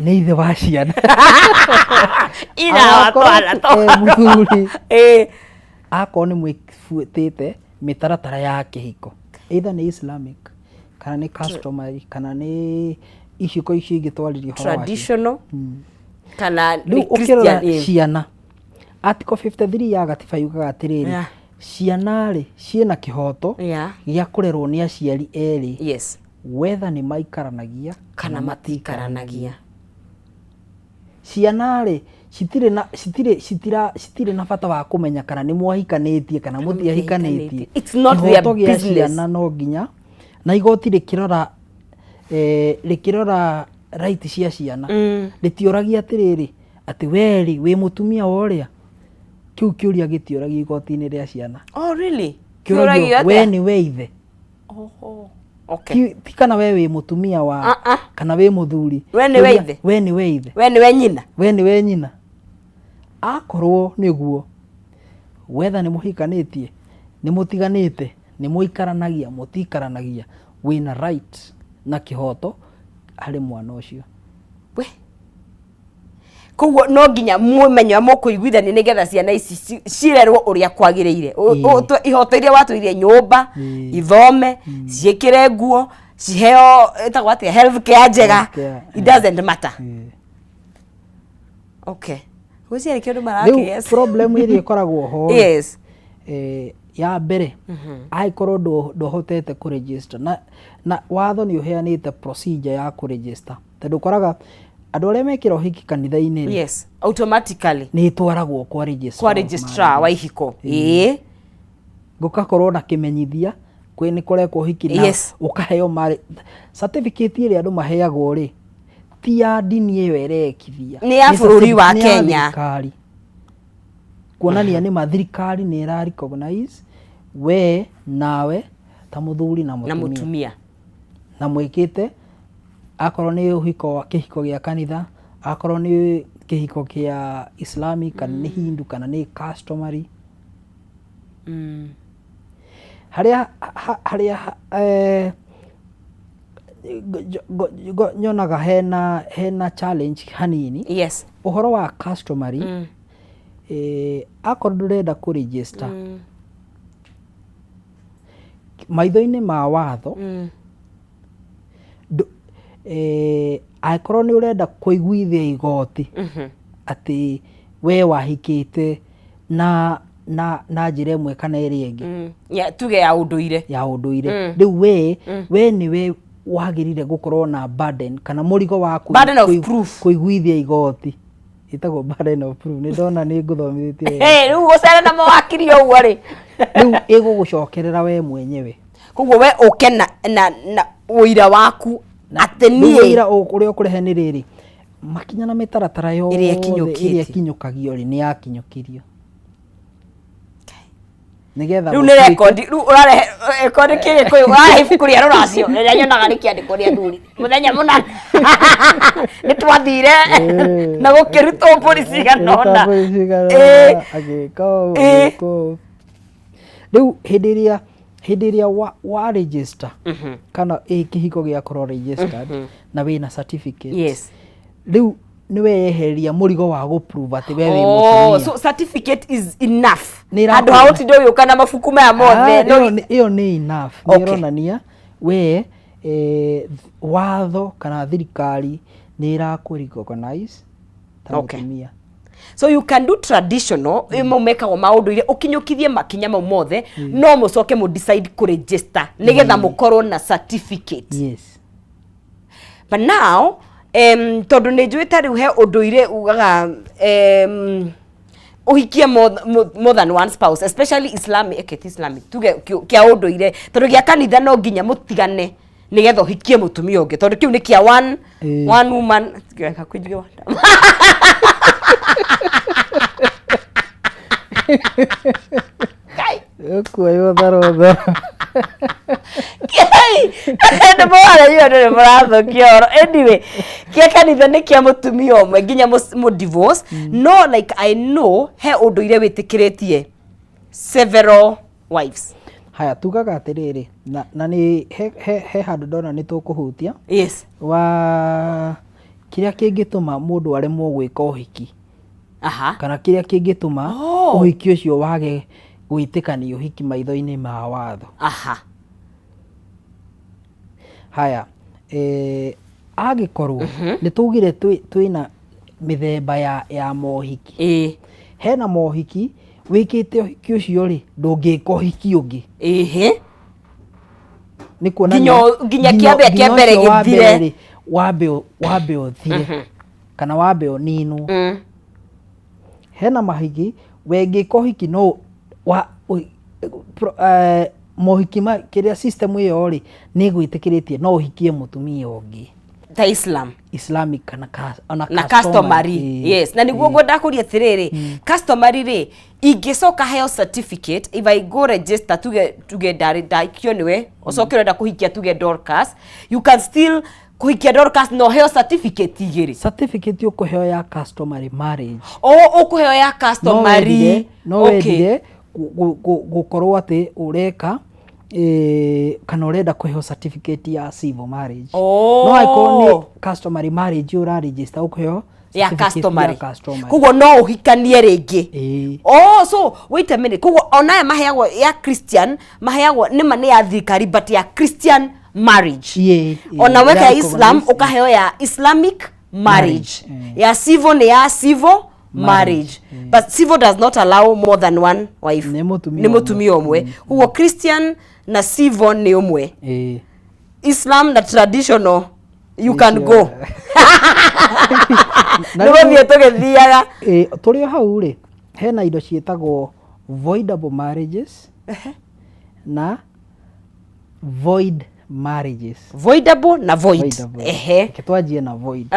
[SPEAKER 2] Nĩ ithe wa ciana.
[SPEAKER 1] Ina
[SPEAKER 2] Akorwo
[SPEAKER 1] watwana to.
[SPEAKER 2] Mũthuri. Akorwo nĩ mwĩbuĩtĩte mĩtaratara ya kĩhiko, either nĩ Islamic kana nĩ customary kana nĩ iciko icio ingĩ twaririe ũhoro wacio.
[SPEAKER 1] Traditional kana
[SPEAKER 2] Rĩu
[SPEAKER 1] nĩ
[SPEAKER 2] ũkĩrora
[SPEAKER 1] Christian.
[SPEAKER 2] Ciana, article 53 ya gatiba yugaga atĩrĩrĩ, ciana rĩ, ciĩna kĩhoto gĩa kũrerwo nĩ aciari erĩ, whether nĩ maikaranagia
[SPEAKER 1] kana matikaranagia.
[SPEAKER 2] Ciana rĩ, citirĩ na citirĩ citira citirĩ na bata wa kũmenya kana nĩ mwahikanĩtie kana mũtiahikanĩtie.
[SPEAKER 1] It's not their
[SPEAKER 2] Kĩhoto gĩa
[SPEAKER 1] business.
[SPEAKER 2] ciana no nginya na igoti rĩkĩrora right cia ciana, rĩtiũragia atĩrĩrĩ, atĩ we rĩ, wĩ mũtumia wa ũrĩa. Kĩu kĩũria gĩtiũragio igoti-inĩ rĩa ciana.
[SPEAKER 1] Oh, really? Kĩũragio
[SPEAKER 2] Kĩũragio
[SPEAKER 1] atĩa?
[SPEAKER 2] we nĩ we ithe.
[SPEAKER 1] Oho. Okay.
[SPEAKER 2] Ti kana we wĩ mũtumia wa
[SPEAKER 1] Ah, ah.
[SPEAKER 2] kana wĩ mũthuri.
[SPEAKER 1] We nĩ we
[SPEAKER 2] Kĩũria,
[SPEAKER 1] ithe.
[SPEAKER 2] We nĩ we ithe.
[SPEAKER 1] We nĩwe nyina.
[SPEAKER 2] We nĩ we nyina. Akorwo nĩguo, wetha nĩ mũhikanĩtie, nĩ mũtiganĩte, nĩ mũikaranagia, mũtiikaranagia, wĩna right na kĩhoto harĩ mwana ũcio.
[SPEAKER 1] We. Koguo no nginya mũmenye ũrĩa mũkũiguithania nĩgetha ciana ici cirerwo ũrĩa kwagĩrĩire. Ihoto iria watũire nyũmba, ithome, ciĩkĩre nguo, ciheo ĩtagwo atĩa, health care njega.
[SPEAKER 2] Health care,
[SPEAKER 1] It doesn't matter. Okay. Gwĩciria nĩkĩo andũ
[SPEAKER 2] Rĩu
[SPEAKER 1] marakĩgĩa.
[SPEAKER 2] problem ĩrĩa ĩkoragwo ho rĩ, ya mbere angĩkorwo ndũhotete kũ register na watho nĩ ũheanĩte procedure ya kũ register, tondũ ũkoraga andũ arĩa mekĩra ũhiki kanitha-inĩ rĩ,
[SPEAKER 1] Yes, automatically.
[SPEAKER 2] nĩ ĩtwaragwo kwa registrar
[SPEAKER 1] Kwa
[SPEAKER 2] of
[SPEAKER 1] registrar wa
[SPEAKER 2] marriages.
[SPEAKER 1] ihiko. Ĩĩ.
[SPEAKER 2] Gũgakorwo na kĩmenyithia kwĩ nĩ kũrekwo ũhiki na ũkaheo marĩ certificate ĩrĩa andũ maheagwo rĩ, ti ya ndini ĩyo ĩrekithia.
[SPEAKER 1] Nĩ ya
[SPEAKER 2] Nĩ
[SPEAKER 1] bũrũri wa
[SPEAKER 2] nĩ ya
[SPEAKER 1] Kenya.
[SPEAKER 2] thirikari. Kuonania nĩ ma thirikari nĩ ĩra recognize we nawe ta mũthuri na
[SPEAKER 1] Na
[SPEAKER 2] mũtumia.
[SPEAKER 1] mũtumia.
[SPEAKER 2] Na mwĩkĩte akorwo nĩ ũhiko wa kĩhiko gĩa kanitha, akorwo nĩ kĩhiko kĩa Islamic kana nĩ Hindu kana nĩ customary. Harĩa harĩa nyonaga hena challenge hanini. Ũhoro wa customary, akorwo ndũrenda kũ register, maitho-inĩ ma watho, angĩkorwo nĩ ũrenda kũiguithia igoti atĩ we wahikĩte na njĩra ĩmwe kana ĩrĩa ĩngĩ.
[SPEAKER 1] Ya, tuge ya ũndũire.
[SPEAKER 2] Ya ũndũire. Rĩu we nĩwe wagĩrĩire gũkorwo na burden kana mũrigo wa
[SPEAKER 1] Burden of proof.
[SPEAKER 2] kũiguithia igoti. Ĩtagwo burden of proof. Nĩ ndona nĩ ngũthomithĩtie wega.
[SPEAKER 1] Hey, rĩu gũcera na mawakiri ũguo rĩ.
[SPEAKER 2] Rĩu ĩgũgũcokerera we mwenyewe.
[SPEAKER 1] Koguo we ũke na ũira waku atĩ
[SPEAKER 2] Rĩu
[SPEAKER 1] niĩ
[SPEAKER 2] ũira ũrĩa ũkũrehe nĩ rĩrĩ, makinya na mĩtaratara
[SPEAKER 1] Ĩrĩa
[SPEAKER 2] yothe
[SPEAKER 1] ĩkinyũkĩtio.
[SPEAKER 2] ĩrĩa ĩkinyũkagio rĩ, nĩ yakinyũkirio. Nĩgetha
[SPEAKER 1] Rĩu nĩ
[SPEAKER 2] gũtuĩke
[SPEAKER 1] rekondi, rĩu ũrarehe rekondi kĩgĩkũyũ, ũrarehe ibuku rĩa rũracio rĩrĩa nyonaga rĩkĩandĩkwo nĩ athuri mũthenya mũna nĩ twathire na gũkĩrutwo mbũri cigana ũna.
[SPEAKER 2] Mbũri cigana ũna, agĩka ũũ, agĩka ũũ. Rĩu hĩndĩ ĩrĩa wa register kana kĩhiko gĩakorwo registered na wĩna certificate, rĩu nĩ weyeheria mũrigo wa gũ prove atĩ we wĩ
[SPEAKER 1] Oh,
[SPEAKER 2] mũtumia.
[SPEAKER 1] so certificate is enough.
[SPEAKER 2] Nĩ
[SPEAKER 1] Handũ ha ũtinde ũgĩũka na mabuku maya mothe.
[SPEAKER 2] Ah, ĩyo nĩ enough. Nĩ ĩronania we watho kana thirikari nĩ ĩrakũ recognize ta mũtumia.
[SPEAKER 1] So you can do traditional, mau mekagwo ma ũndũire, ũkinyũkithie makinya mau mothe, no mũcoke mũ decide kũ register nĩgetha mũkorwo na certificate. But now, tondũ nĩ njũĩ ta rĩu he ũndũire ugaga ũhikie more than one spouse, especially Islamic, okay, ti Islamic, tuge kĩa ũndũire, tondũ gĩa kanitha no nginya mũtigane nĩgetha ũhikie mũtumia ũngĩ, tondũ kĩu nĩ kĩa one, one woman. Hakuhĩ njuge one. Ngai.
[SPEAKER 2] Ũkuoywo tharo tharo.
[SPEAKER 1] Nĩ mũraria andũ nĩ mũrathũkia ũhoro. Anyway, kĩa kanitha nĩ kĩa mũtumia ũmwe nginya mũ divorce, no like I know he ũndũire wĩtĩkĩrĩtie several wives.
[SPEAKER 2] Haya, tugaga atĩrĩrĩ, na nĩ he handũ ndona nĩ tũkũhutia wa kĩrĩa kĩngĩtũma mũndũ aremwo gwĩka ũhiki kana kĩrĩa kĩngĩtũma ũhiki ũcio wage gwĩtĩkania ũhiki maitho-inĩ ma watho. Haya, angĩkorwo nĩ tugire twĩna mĩthemba ya mohiki. Hena mohiki wĩkĩte ũhiki ũcio rĩ, ndũngĩka ũhiki ũngĩ. Nĩ kuonania
[SPEAKER 1] Nginya kĩambere kĩa mbere
[SPEAKER 2] nginya ũcio wa
[SPEAKER 1] gĩthire.
[SPEAKER 2] mbere rĩ, wambe ũthire kana wambe ũninwo. Hena mahiki wengĩka ũhiki no wa mohiki ma kĩrĩa system ĩyo rĩ nĩ ĩgwĩtĩkĩrĩtie no ũhikie mũtumia ũngĩ.
[SPEAKER 1] Ta Islam.
[SPEAKER 2] Islamic kana ona
[SPEAKER 1] na customary. Yes, na niguo ngwenda kũria atĩrĩrĩ, customary rĩ, ingĩcoka heo certificate, if I go register, tuge ndarĩ ndakio nĩwe, ũcoke ũrenda kũhikia, tuge Dorcas, you can still kũhikia Dorcas no heo certificate igĩrĩ?
[SPEAKER 2] Certificate ũkũheo ya customary marriage.
[SPEAKER 1] O ũkũheo ya customary.
[SPEAKER 2] No wendire gũkorwo atĩ ũreka kana ũrenda kũheo certificate ya civil marriage.
[SPEAKER 1] Oh.
[SPEAKER 2] No angĩkorwo nĩ customary marriage ũra register, ũkũheo
[SPEAKER 1] ya
[SPEAKER 2] certificate
[SPEAKER 1] customary.
[SPEAKER 2] Ya customary.
[SPEAKER 1] Koguo no ũhikanie rĩngĩ?
[SPEAKER 2] Ĩĩ.
[SPEAKER 1] Oh, so wait a minute, koguo onaya maheagwo ya Christian, maheagwo nĩma nĩ ya thirikari, but ya Christian marriage.
[SPEAKER 2] Ĩĩ,
[SPEAKER 1] Ona weka ya
[SPEAKER 2] ya
[SPEAKER 1] Islam
[SPEAKER 2] recognize.
[SPEAKER 1] ũkaheo ya Islamic marriage.
[SPEAKER 2] Marriage.
[SPEAKER 1] Ya civil nĩ ya civil marriage, but civil does not allow more than one wife.
[SPEAKER 2] Nĩ mũtumia
[SPEAKER 1] Nĩ mũtumia ũmwe. Koguo Christian na civil nĩ ũmwe.
[SPEAKER 2] Ĩĩ.
[SPEAKER 1] Islam na traditional, you can go.
[SPEAKER 2] Na
[SPEAKER 1] nĩ
[SPEAKER 2] rĩu-
[SPEAKER 1] gũthiĩ tũgĩthiaga.
[SPEAKER 2] Ĩĩ, tũrĩ o hau rĩ, hena indo ciĩtagwo voidable marriages na void marriages.
[SPEAKER 1] Voidable na void.
[SPEAKER 2] Voidable.
[SPEAKER 1] Ehe.
[SPEAKER 2] Reke twanjie na void.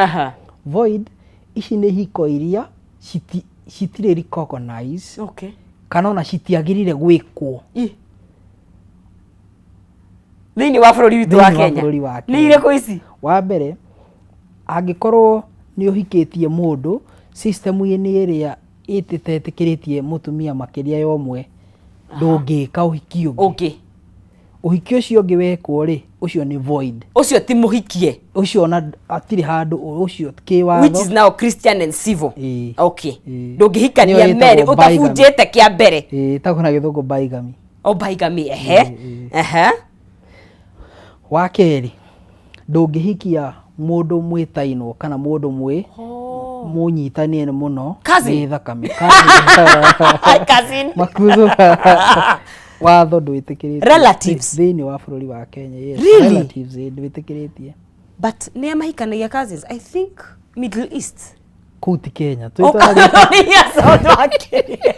[SPEAKER 2] Void ici nĩ hiko iria citirĩ recognize kana ona citiagĩrĩire gwĩkwo.
[SPEAKER 1] Thĩinĩ wa bũrũri witũ wa
[SPEAKER 2] Thĩinĩ wa
[SPEAKER 1] Kenya.
[SPEAKER 2] bũrũri wa
[SPEAKER 1] Nĩ
[SPEAKER 2] Kenya.
[SPEAKER 1] irĩkũ ici?
[SPEAKER 2] Wa mbere, angĩkorwo nĩ ũhikĩtie mũndũ system-inĩ ĩrĩa ĩtetĩkĩrĩtie mũtumia makĩria ya ũmwe, ndũngĩka ũhiki ũngĩ. Ũhiki ũcio ũngĩ wekwo rĩ, ũcio nĩ void.
[SPEAKER 1] Ũcio ti mũhikie.
[SPEAKER 2] Ũcio ona hatirĩ handũ ũcio kĩwatho.
[SPEAKER 1] Which is now Christian and civil.
[SPEAKER 2] Ĩĩ. Ĩĩ.
[SPEAKER 1] Ndũngĩhikania
[SPEAKER 2] Nĩyo ĩtagwo
[SPEAKER 1] merĩ
[SPEAKER 2] bigamy.
[SPEAKER 1] ũtabunjĩte kĩa mbere.
[SPEAKER 2] Ĩĩ, ĩtagwo na gĩthũngũ bigamy.
[SPEAKER 1] O bigamy, ehe.
[SPEAKER 2] Ĩĩ. Wa kerĩ, ndũngĩhikia mũndũ mwĩtainwo kana mũndũ mwĩ mũnyitanie mũno
[SPEAKER 1] Cousin.
[SPEAKER 2] nĩ thakame.
[SPEAKER 1] Cousin.
[SPEAKER 2] Makuzo, watho ndwĩtĩkĩrĩtie.
[SPEAKER 1] Relatives.
[SPEAKER 2] Thĩinĩ wa bũrũri wa Kenya, yes.
[SPEAKER 1] Really?
[SPEAKER 2] Relatives, ĩĩ, ndwĩtĩkĩrĩtie.
[SPEAKER 1] But nĩ mahikanagia cousins, I think Middle East.
[SPEAKER 2] Kũu ti Kenya.
[SPEAKER 1] Yes, wakĩria.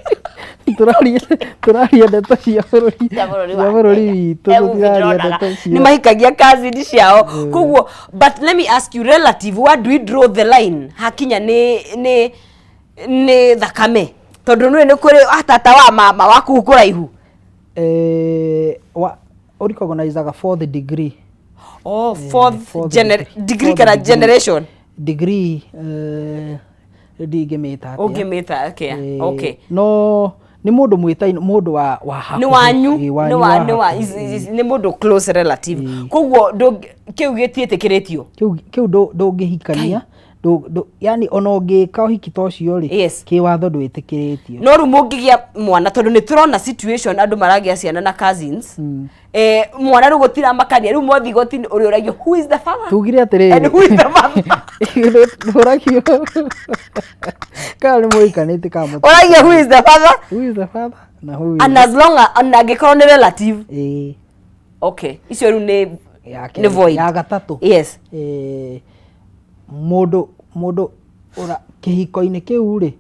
[SPEAKER 2] Tũraria ndeto cia bũrũri
[SPEAKER 1] cia bũrũri
[SPEAKER 2] cia
[SPEAKER 1] wa
[SPEAKER 2] bũrũri
[SPEAKER 1] Kenya.
[SPEAKER 2] witũ.
[SPEAKER 1] Hebu
[SPEAKER 2] Tũtiraria
[SPEAKER 1] ndĩronaga.
[SPEAKER 2] ndeto
[SPEAKER 1] Nĩ
[SPEAKER 2] cia
[SPEAKER 1] mahikagia cousin ciao. Koguo, but let me ask you, relative, where do we draw the line hakinya nĩ thakame? Tondũ nĩ kũrĩ atata wa mama waku kũraihu.
[SPEAKER 2] Wa ũrecognizaga fourth degree.
[SPEAKER 1] Oh, fourth,
[SPEAKER 2] fourth
[SPEAKER 1] degree,
[SPEAKER 2] degree. Fourth
[SPEAKER 1] kana
[SPEAKER 2] degree.
[SPEAKER 1] Generation.
[SPEAKER 2] Degree, ndingĩmĩta atĩa.
[SPEAKER 1] Ũngĩmĩta atĩa?
[SPEAKER 2] No nĩ mũndũ mwĩtainwo, mũndũ wa hakuhĩ.
[SPEAKER 1] Nĩ wanyu.
[SPEAKER 2] Ĩĩ,
[SPEAKER 1] nĩ
[SPEAKER 2] wanyu
[SPEAKER 1] wa
[SPEAKER 2] wa
[SPEAKER 1] nĩ wa
[SPEAKER 2] hakuhĩ.
[SPEAKER 1] Nĩ mũndũ close relative, koguo kĩu gĩtiĩtĩkĩrĩtio.
[SPEAKER 2] Kĩu ndũngĩhikania. Yani ona ũngĩka ũhiki ta ũcio rĩ, kĩwatho ndwĩtĩkĩrĩtio.
[SPEAKER 1] No rĩu mũngĩgĩa mwana, tondũ nĩ tũrona situation andũ maragĩa ciana na cousins, mwana rĩu gũtiramakania, rĩu mwathi igoti-inĩ ũrĩa ũragio, who is the father
[SPEAKER 2] Tugire atĩrĩrĩ,
[SPEAKER 1] and who is the mother?
[SPEAKER 2] Ũragio kana nĩ mũhikanĩtie kana
[SPEAKER 1] Ũragio who is the father
[SPEAKER 2] who is the father na who is
[SPEAKER 1] and as long as ona angĩkorwo nĩ relative. Okay, icio rĩu nĩ
[SPEAKER 2] Ya
[SPEAKER 1] nĩ
[SPEAKER 2] kerĩ.
[SPEAKER 1] void.
[SPEAKER 2] Ya gatatũ, mũndũ ũra kĩhiko-inĩ kĩu rĩ,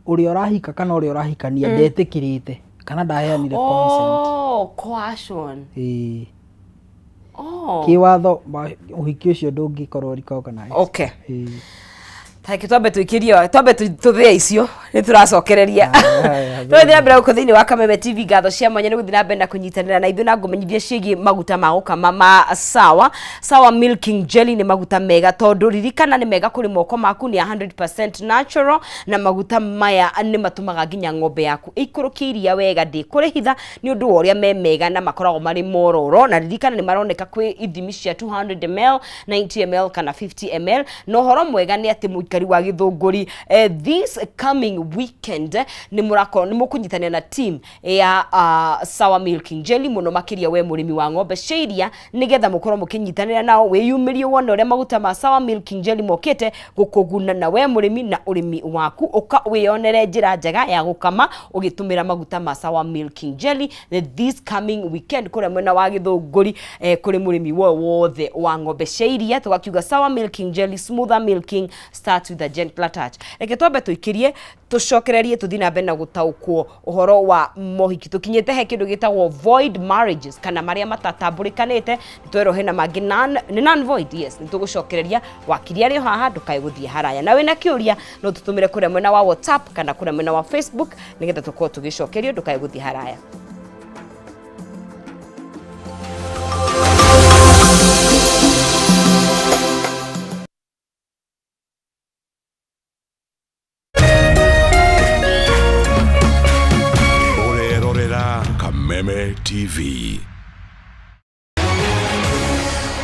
[SPEAKER 2] ũrĩa ũrahika kana ũrĩa ũrahikania ndetĩkĩrĩte kana ndaheanire consent.
[SPEAKER 1] Oh, coercion.
[SPEAKER 2] Ĩĩ.
[SPEAKER 1] Oh.
[SPEAKER 2] Kĩwatho ũhiki ũcio ndũngĩkorwo recognized. Ĩĩ.
[SPEAKER 1] Tareke twambe tũikĩrie, twambe tũthĩe icio, nĩ tũracokereria.
[SPEAKER 2] Aya,
[SPEAKER 1] Tũrathiĩ na mbere gũkũ thĩinĩ wa Kameme TV. Ngatho cia mwanya nĩ gũthiĩ na mbere na kũnyitanĩra na ithuĩ, na ngũmenyithia ciĩgiĩ maguta ma gũkama ma Sawa Sawa Milking Jelly. Nĩ maguta mega tondũ ririkana nĩ mega kũrĩ moko maku, nĩ 100% natural, na maguta maya nĩ matũmaga nginya ng'ombe yaku ĩikũrũkie iria wega, ndĩkũrĩhitha nĩ ũndũ wa ũrĩa me mega na makoragwo marĩ mororo. Na ririkana nĩ maroneka kwĩ ithimi cia 200 ml, 90 ml kana 50 ml. Na ũhoro mwega nĩ atĩ mũikari wa Gĩthũngũri, this coming weekend nĩ mũrakorwo nĩ mũkũnyitanĩra na team ya Sawa Milking Jelly, mũno makĩria we mũrĩmi wa ng'ombe cia iria, nĩgetha mũkorwo mũkĩnyitanĩra nao, wĩyumĩrie wone ũrĩa maguta ma Sawa Milking Jelly mokĩte gũkũguna na we mũrĩmi na ũrĩmi waku, ũka wĩyonere njĩra njega ya gũkama ũgĩtũmĩra maguta ma Sawa Milking Jelly this coming weekend kũrĩa mwena wa Gĩthũngũri, kũrĩ mũrĩmi wo wothe wa ng'ombe cia iria. Tũgakiuga Sawa Milking Jelly, smoother milking starts with a gentler touch. Reke twambe tũikĩrie. Tũcokererie tũthiĩ na mbere na gũtaũkwo ũhoro wa mohiki. Tũkinyĩte he kĩndũ gĩtagwo void marriages, kana marĩa matatambũrĩkanĩte. Nĩtwerwo hena mangĩ non, nĩ non void. Yes, nĩtũgũcokereria. Wakiri arĩ o haha, ndũkae gũthiĩ haraya. Na wĩna kĩũria no tũtũmĩre kũrĩa mwena wa WhatsApp kana kũrĩa mwena wa Facebook, nĩgetha tũkorwo tũgĩcokerio. Ndũkae gũthiĩ haraya.
[SPEAKER 3] Ũrerorera Kameme TV.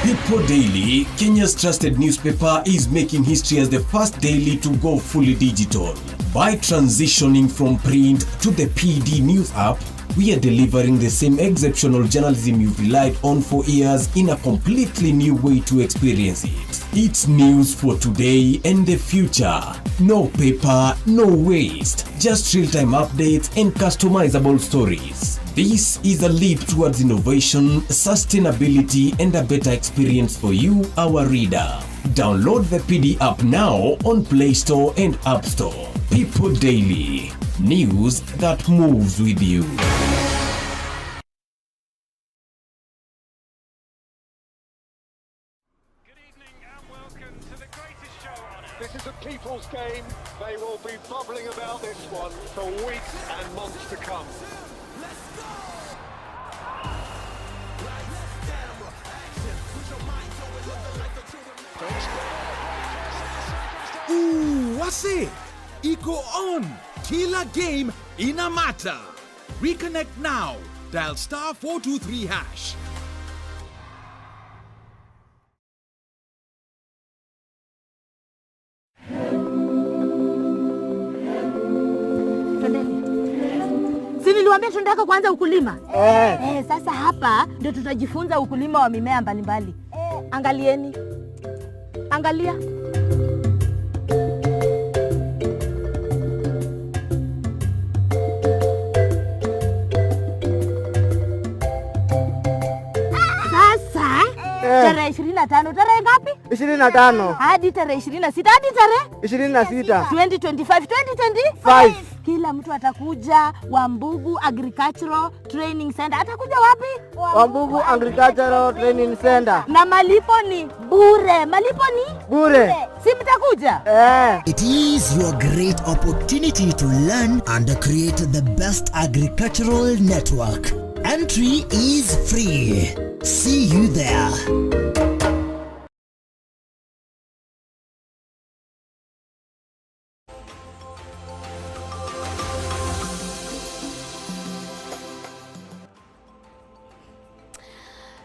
[SPEAKER 4] People Daily, Kenya's trusted newspaper, is making history as the first daily to go fully digital. By transitioning from print to the PD News app, we are delivering the same exceptional journalism you've relied on for years in a completely new way to experience it. It's news for today and the future. No paper, no waste. Just real-time updates and customizable stories. This is a leap towards innovation, sustainability, and a better experience for you, our reader. Download the PD app now on Play Store and App Store. People Daily. News that moves with you.
[SPEAKER 5] Good evening and welcome to the greatest show on earth. This is a people's game. They will be bubbling about this one for weeks and months to come.
[SPEAKER 6] Ooh, wase iko on. Kila game ina matter. Reconnect now. Dial star 423 hash.
[SPEAKER 7] Si niliwaambia tunataka kuanza ukulima eh? Eh, sasa hapa ndio tutajifunza ukulima wa mimea mbalimbali eh. Angalieni, angalia. Sasa tarehe 25, tarehe ngapi?
[SPEAKER 8] 25
[SPEAKER 7] hadi tarehe 26 hadi tarehe
[SPEAKER 8] 26
[SPEAKER 7] 2025 2025 kila mtu atakuja Wambugu Agricultural Training Center. Atakuja wapi?
[SPEAKER 8] Wambugu Agricultural Training Center.
[SPEAKER 7] Na malipo ni bure. Malipo ni
[SPEAKER 8] bure.
[SPEAKER 7] Si mtakuja?
[SPEAKER 8] Eh.
[SPEAKER 9] It is your great opportunity to learn and create the best agricultural network. Entry is free. See you there.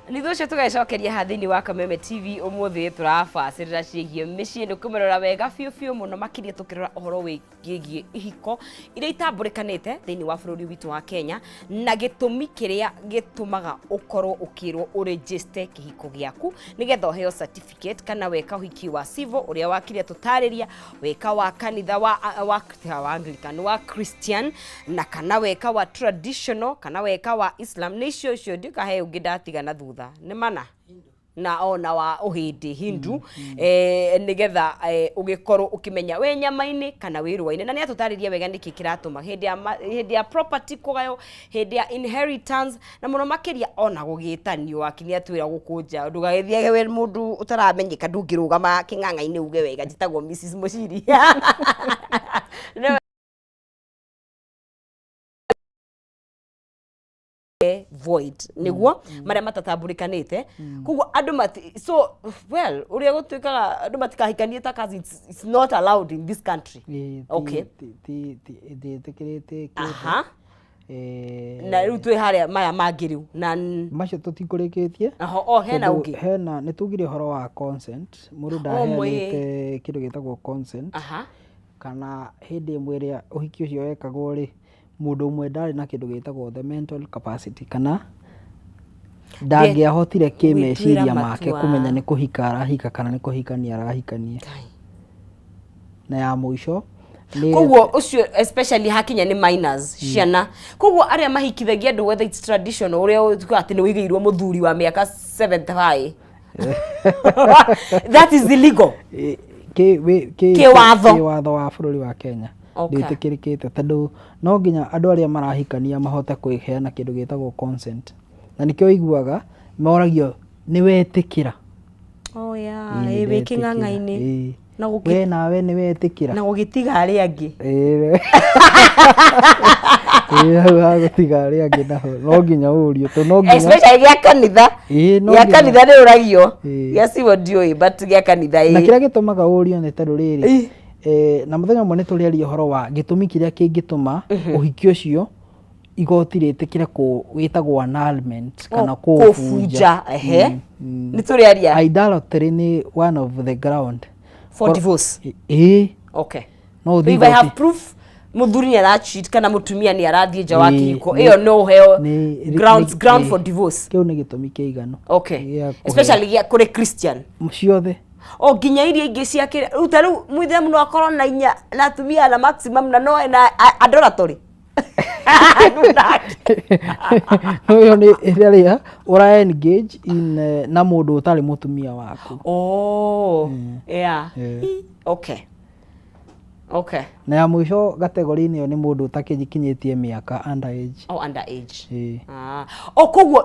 [SPEAKER 1] Nĩ ũcio tũgecokeria haha thĩinĩ wa Kameme TV. Ũmũthĩ tũrabacĩrĩra ciĩgiĩ mĩciĩ, nĩ kũmĩrora wega biũ biũ mũno makĩria, tũkĩrora ũhoro wĩgiĩ ihiko iria itambũrĩkanĩte thĩinĩ wa bũrũri witũ wa Kenya, na gĩtũmi kĩrĩa gĩtũmaga ũkorwo ũkĩrwo ũregister kĩhiko gĩaku nĩgetha ũheo certificate, kana weka ũhiki wa civil ũrĩa wakire tũtarĩria, weka wa kanitha wa Anglican, wa Christian, na kana weka wa traditional, kana weka wa Islam. Nĩ icio icio ndikahe ũngĩ ndatiga na thutha nĩ mana na ona wa ũhĩndĩ Hindu, nĩgetha ũgĩkorwo ũkĩmenya wĩ nyama-inĩ kana wĩ rũa-inĩ. Na nĩ atũtarĩria wega nĩkĩ kĩratũma hĩndĩ ya property kũgaywo, hĩndĩ ya inheritance, na mũno makĩria ona gũgĩtanio. Waki nĩ atwĩra gũkũ nja ndũgagĩthiage wĩ mũndũ ũtaramenyeka, ndũngĩrũgama kĩng'ang'a-inĩ uge wega njĩtagwo Mrs Muchiri. Void niguo marĩa matatambũrĩkanĩte, koguo andũ mati, so well, ũrĩa gũtuĩkaga andũ matikahikanie ta cousins, it's not allowed in this country. Okay.
[SPEAKER 2] Ndĩtĩkĩrĩte.
[SPEAKER 1] Na rĩu twĩ harĩa maya mangĩ rĩu na
[SPEAKER 2] Macio tũtikũrĩkĩtie.
[SPEAKER 1] Aho, o hena
[SPEAKER 2] Tondũ
[SPEAKER 1] ũngĩ.
[SPEAKER 2] Hena nĩ tugire ũhoro wa consent, mũndũ
[SPEAKER 1] O,
[SPEAKER 2] ndaheanĩte kĩndũ gĩtagwo consent, kana hĩndĩ ĩmwe ĩrĩa ũhiki ũcio wekagwo rĩ, mũndũ ũmwe ndarĩ na kĩndũ gĩtagwo the mental capacity, kana ndangĩahotire kĩmeciria
[SPEAKER 1] gwĩtuĩra
[SPEAKER 2] make
[SPEAKER 1] matua.
[SPEAKER 2] Kũmenya nĩ kũhika arahika kana nĩ kũhikania arahikania. Na ya mũico nĩ
[SPEAKER 1] Koguo ũcio especially hakinya nĩ minors, ciana. Koguo arĩa mahikithagia andũ, whether it's traditional, ũrĩa ũtuĩkaga atĩ nĩ wĩigĩirwo mũthuri wa mĩaka 75, that is illegal.
[SPEAKER 2] Kĩwatho
[SPEAKER 1] Kĩwatho.
[SPEAKER 2] Kĩwatho wa bũrũri wa Kenya. Ndĩtĩkĩrĩkĩte tondũ no nginya andũ arĩa marahikania mahote kũheana kĩndũ gĩtagwo consent. Na nĩkĩo ũiguaga moragio nĩ wetĩkĩra.
[SPEAKER 1] Oh yeah,
[SPEAKER 2] Ĩĩ,
[SPEAKER 1] ĩ wĩ
[SPEAKER 2] ndetĩkĩra.
[SPEAKER 1] kĩng'ang'a-inĩ.
[SPEAKER 2] Ĩĩ.
[SPEAKER 1] Na gũkĩ-
[SPEAKER 2] We nawe nĩ wetĩkĩra.
[SPEAKER 1] Na gũgĩtiga arĩa angĩ.
[SPEAKER 2] Ĩĩ. Ĩĩ, hau ha gũtiga arĩa angĩ naho no nginya ũrio tondũ no nginya
[SPEAKER 1] Especially gĩa kanitha.
[SPEAKER 2] Ĩĩ, no
[SPEAKER 1] Gĩa
[SPEAKER 2] nginya-
[SPEAKER 1] kanitha nĩ ũragio.
[SPEAKER 2] Ĩĩ.
[SPEAKER 1] Gĩa civil ndiũĩ but gĩa kanitha
[SPEAKER 2] na
[SPEAKER 1] ĩĩ.
[SPEAKER 2] kĩrĩa gĩtũmaga ũrio nĩ tondũ rĩrĩ eh, na mũthenya ũmwe nĩ tũrĩaria ũhoro wa gĩtũmi kĩrĩa kĩngĩtũma ũhiki ũcio igoti rĩtĩkĩre kũ wĩtagwo annulment kana
[SPEAKER 1] Oh,
[SPEAKER 2] kũũbunja.
[SPEAKER 1] kũũbunja, ehe. Nĩ tũrĩaria.
[SPEAKER 2] Idolatry nĩ one of the ground
[SPEAKER 1] For divorce.
[SPEAKER 2] Ĩĩ.
[SPEAKER 1] Okay.
[SPEAKER 2] No
[SPEAKER 1] So
[SPEAKER 2] ũthiĩ
[SPEAKER 1] if I have
[SPEAKER 2] igoti.
[SPEAKER 1] proof muthuri nĩ ara cheat kana mutumia nĩ arathiĩ nja wa
[SPEAKER 2] Ĩĩ,
[SPEAKER 1] kĩhiko ĩyo no ũheo grounds ground for divorce.
[SPEAKER 2] Kĩu nĩ gĩtũmi kĩiganu.
[SPEAKER 1] Okay.
[SPEAKER 2] Gĩa kũheo.
[SPEAKER 1] Especially gĩa kũrĩ Christian.
[SPEAKER 2] Ciothe.
[SPEAKER 1] O nginya iria ingĩ cia kĩrĩa rĩu ta rĩu mũithĩramu no akorwo na inya na atumia na maximum na no ena adoratory.
[SPEAKER 2] Ũyũ nĩ rĩrĩa ũra engage in eh, na mũndũ ũtarĩ mũtumia waku.
[SPEAKER 1] Oh. Yeah.
[SPEAKER 2] Eh.
[SPEAKER 1] Okay. Okay.
[SPEAKER 2] Na ya mũico kategori-inĩ ĩyo nĩ mũndũ ũtakinyĩtie mĩaka under age.
[SPEAKER 1] Oh, under age.
[SPEAKER 2] Ĩĩ.
[SPEAKER 1] Ah. Oh, koguo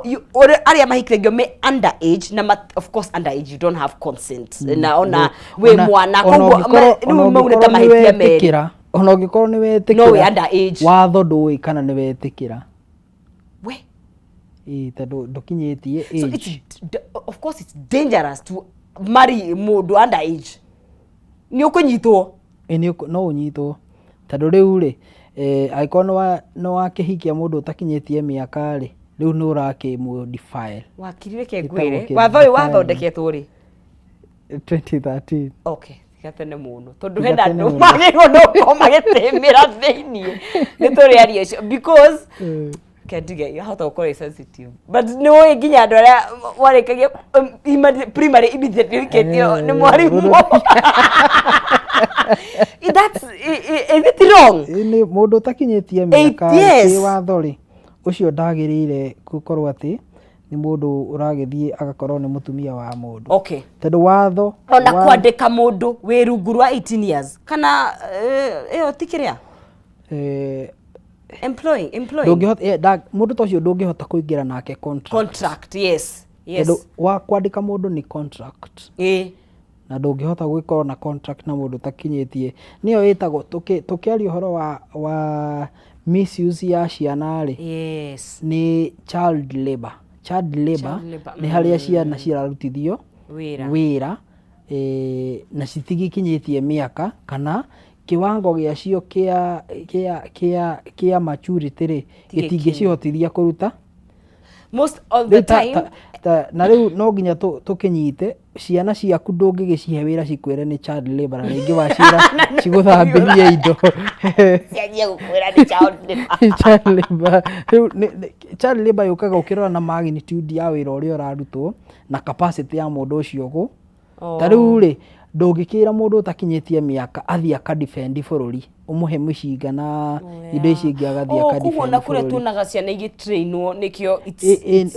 [SPEAKER 1] arĩa mahikithagio me under age na of course under age you don't have consent na ona wĩ mwana
[SPEAKER 2] Ona
[SPEAKER 1] koguo
[SPEAKER 2] ũngĩkorwo-
[SPEAKER 1] rĩu
[SPEAKER 2] ona
[SPEAKER 1] mau nĩ ta
[SPEAKER 2] ũngĩkorwo nĩ
[SPEAKER 1] mahĩtia merĩ.
[SPEAKER 2] wetĩkĩra, ona ũngĩkorwo nĩ wetĩkĩra
[SPEAKER 1] No wĩ under age.
[SPEAKER 2] watho ndũĩ kana nĩ wetĩkĩra.
[SPEAKER 1] We.
[SPEAKER 2] Ĩĩ tondũ ndũkinyĩtie
[SPEAKER 1] So
[SPEAKER 2] age.
[SPEAKER 1] it's of course it's dangerous to marry mũndũ under age. Nĩ ũkũnyitwo.
[SPEAKER 2] Ĩ nĩ no ũnyitwo tondũ rĩu rĩ eh, angĩkorwo nĩ wakĩhikia mũndũ ũtakinyĩtie mĩaka rĩ rĩu nĩ ũrakĩmũ defile.
[SPEAKER 1] Wakiri reke
[SPEAKER 2] Ĩtagwo
[SPEAKER 1] ngwĩre
[SPEAKER 2] kĩ-
[SPEAKER 1] watho ũyũ
[SPEAKER 2] defilement.
[SPEAKER 1] wathondeketwo rĩ?
[SPEAKER 2] 2013.
[SPEAKER 1] Okay, tiga tene mũno tondũ
[SPEAKER 2] Tiga
[SPEAKER 1] hena
[SPEAKER 2] tene
[SPEAKER 1] andũ
[SPEAKER 2] mũno.
[SPEAKER 1] magĩrĩirwo nĩ gũkorwo magĩtĩmĩra thĩiniĩ nĩ tũrĩaria icio because kendige yahota gũkorwo ĩ sensitive but nĩ ũĩ nginya andũ arĩa warĩkagia primary immediately ũhikĩtio nĩ mwarimũ. That's is it wrong?
[SPEAKER 2] Ĩ nĩ mũndũ ũtakinyĩtie mĩaka
[SPEAKER 1] yes.
[SPEAKER 2] kĩ watho rĩ ũcio ndagĩrĩire gũkorwo atĩ nĩ mũndũ ũragĩthiĩ agakorwo nĩ mũtumia wa mũndũ.
[SPEAKER 1] Okay.
[SPEAKER 2] Tondũ watho
[SPEAKER 1] Ona kwandĩka mũndũ wĩ rungu rwa 18 years kana ĩyo ti kĩrĩa employing employing
[SPEAKER 2] ndũngĩhota mũndũ ta ũcio ndũngĩhota kũingĩra nake contract.
[SPEAKER 1] Contract, yes yes.
[SPEAKER 2] Tondũ wa kwandĩka mũndũ nĩ contract.
[SPEAKER 1] Ĩĩ.
[SPEAKER 2] Na ndũngĩhota gũgĩkorwo na contract na mũndũ ũtakinyĩtie. Nĩyo ĩtagwo tũkĩaria ũhoro wa misuse ya ciana rĩ.
[SPEAKER 1] Yes.
[SPEAKER 2] Nĩ child labor. Child labor
[SPEAKER 1] Child labor,
[SPEAKER 2] nĩ harĩa ciana cirarutithio
[SPEAKER 1] Wĩra.
[SPEAKER 2] wĩra na citigikinyĩtie mĩaka kana kiwango gĩacio kĩa maturity rĩ
[SPEAKER 1] Ti gĩkinyu.
[SPEAKER 2] gĩtingĩcihotithia kũruta
[SPEAKER 1] most of the
[SPEAKER 2] Rĩu
[SPEAKER 1] time.
[SPEAKER 2] na rĩu no nginya tũkĩnyite ciana ciaku ndũngĩgĩcihe wĩra cikwĩre nĩ child labor na rĩngĩ waciĩra cigũthambĩrie indo.
[SPEAKER 1] Cianjie gũkwĩra nĩ child labor.
[SPEAKER 2] Child labor. Rĩu child labor yũkaga ũkĩrora na magnitude ya wĩra ũrĩa ũrarutwo na capacity ya mũndũ ũcio ta rĩu rĩ ndũngĩkĩra mũndũ ũtakinyĩtie mĩaka athiĩ akadefend bũrũri ũmũhe mĩcinga na indo ici ingĩ agathiĩ
[SPEAKER 1] Oh, koguo
[SPEAKER 2] akadefend
[SPEAKER 1] na kũrĩa
[SPEAKER 2] bũrũri.
[SPEAKER 1] tuonaga ciana igĩtrainwo nĩkĩo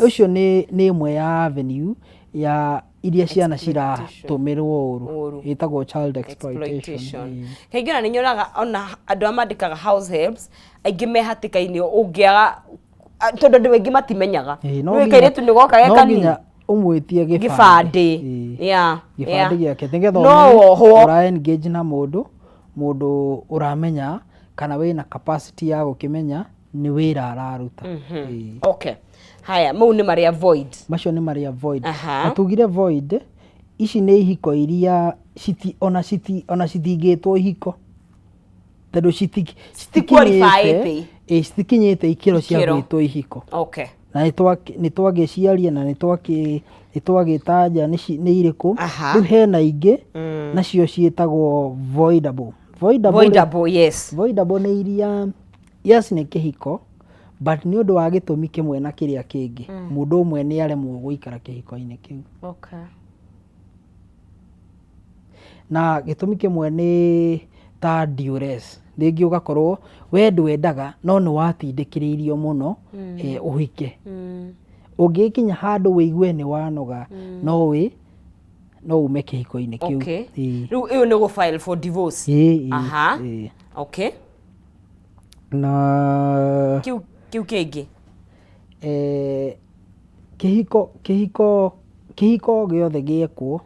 [SPEAKER 2] Ũcio nĩ ĩmwe ya avenue ya iria ciana ciratũmĩrwo ũru
[SPEAKER 1] Ũru.
[SPEAKER 2] ĩtagwo child exploitation.
[SPEAKER 1] Exploitation. Kaingĩ ona nĩ nyonaga ona andũ arĩa mandĩkaga house helps aingĩ me hatĩka-inĩ ũngĩaga tondũ andũ aingĩ matimenyaga.
[SPEAKER 2] Ĩĩ, no
[SPEAKER 1] Nĩũĩ
[SPEAKER 2] nginya-
[SPEAKER 1] kairĩtu nĩ goka ge
[SPEAKER 2] no
[SPEAKER 1] kanini.
[SPEAKER 2] nginya ũmwĩtie
[SPEAKER 1] Gĩbandĩ.
[SPEAKER 2] gĩbandĩ. Ĩĩ.
[SPEAKER 1] Yeah,
[SPEAKER 2] Gĩbandĩ
[SPEAKER 1] yeah.
[SPEAKER 2] gĩake nĩgetha
[SPEAKER 1] No
[SPEAKER 2] ũmenye
[SPEAKER 1] wohwo.
[SPEAKER 2] ũra engage na mũndũ mũndũ ũramenya kana wĩna capacity ya gũkĩmenya nĩ wĩra araruta. Ĩĩ.
[SPEAKER 1] Okay. Haya, mau nĩ marĩa void.
[SPEAKER 2] Macio nĩ marĩa void.
[SPEAKER 1] Aha.
[SPEAKER 2] Na tugire void ici nĩ ihiko iria citi ona citi ona citingĩtwo ihiko tondũ
[SPEAKER 1] Citiqualifyĩte.
[SPEAKER 2] ĩĩ, citikinyĩte ikĩro cia
[SPEAKER 1] Ikĩro.
[SPEAKER 2] gwĩtwo ihiko.
[SPEAKER 1] Okay.
[SPEAKER 2] Na nĩtwagĩciaria na nĩtwagĩtanja nĩ irĩkũ.
[SPEAKER 1] Aha.
[SPEAKER 2] Rĩu hena ingĩ nacio ciĩtagwo voidable. Voidable rĩ-
[SPEAKER 1] Voidable, yes.
[SPEAKER 2] Voidable nĩ iria yes nĩ kĩhiko but nĩ ũndũ wa gĩtũmi kĩmwe na kĩrĩa kĩngĩ mũndũ ũmwe nĩ aremwo gũikara kĩhiko-inĩ kĩu.
[SPEAKER 1] Okay.
[SPEAKER 2] Na gĩtũmi kĩmwe nĩ ta duress, rĩngĩ ũgakorwo we ndwendaga no nĩ watindĩkĩrĩirio mũno ũhike. Ũngĩkinya handũ wĩigue nĩ wanoga no No ume kĩhiko-inĩ kĩu. Ĩĩ.
[SPEAKER 1] Rĩu ĩyo nĩ gũ file for divorce.
[SPEAKER 2] Ĩĩ, ĩĩ, ĩĩ. Na
[SPEAKER 1] Kĩu kĩngĩ?
[SPEAKER 2] Kĩhiko gĩothe gĩekwo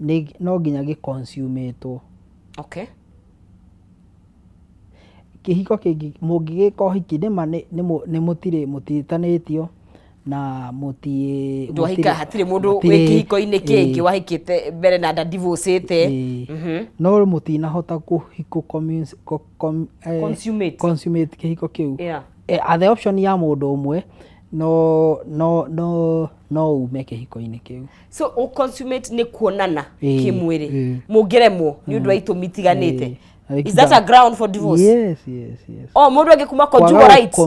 [SPEAKER 2] nĩ no nginya gĩconsumatwo. Kĩhiko kĩngĩ mũngĩgĩka ũhiki nĩma nĩ mũtirĩ mũtiĩtanĩtio na mũti
[SPEAKER 1] Ndwahika, hatirĩ mũndũ wĩ kĩhiko-inĩ kĩngĩ wahikĩte mbere na ndadivorcĩte.
[SPEAKER 2] No mũtinahota
[SPEAKER 1] Consummate.
[SPEAKER 2] Consummate kĩhiko kĩu. The option ya mũndũ ũmwe no ume kĩhiko-inĩ kĩu.
[SPEAKER 1] So ũ consummate nĩ kuonana kĩmwĩrĩ, mũngĩremwo nĩ ũndũ wa itũmi itiganĩte. Is that a ground for divorce?
[SPEAKER 2] Yes.
[SPEAKER 1] Oh, mũndũ angĩkuma
[SPEAKER 2] Kwaga
[SPEAKER 1] conjugal rights.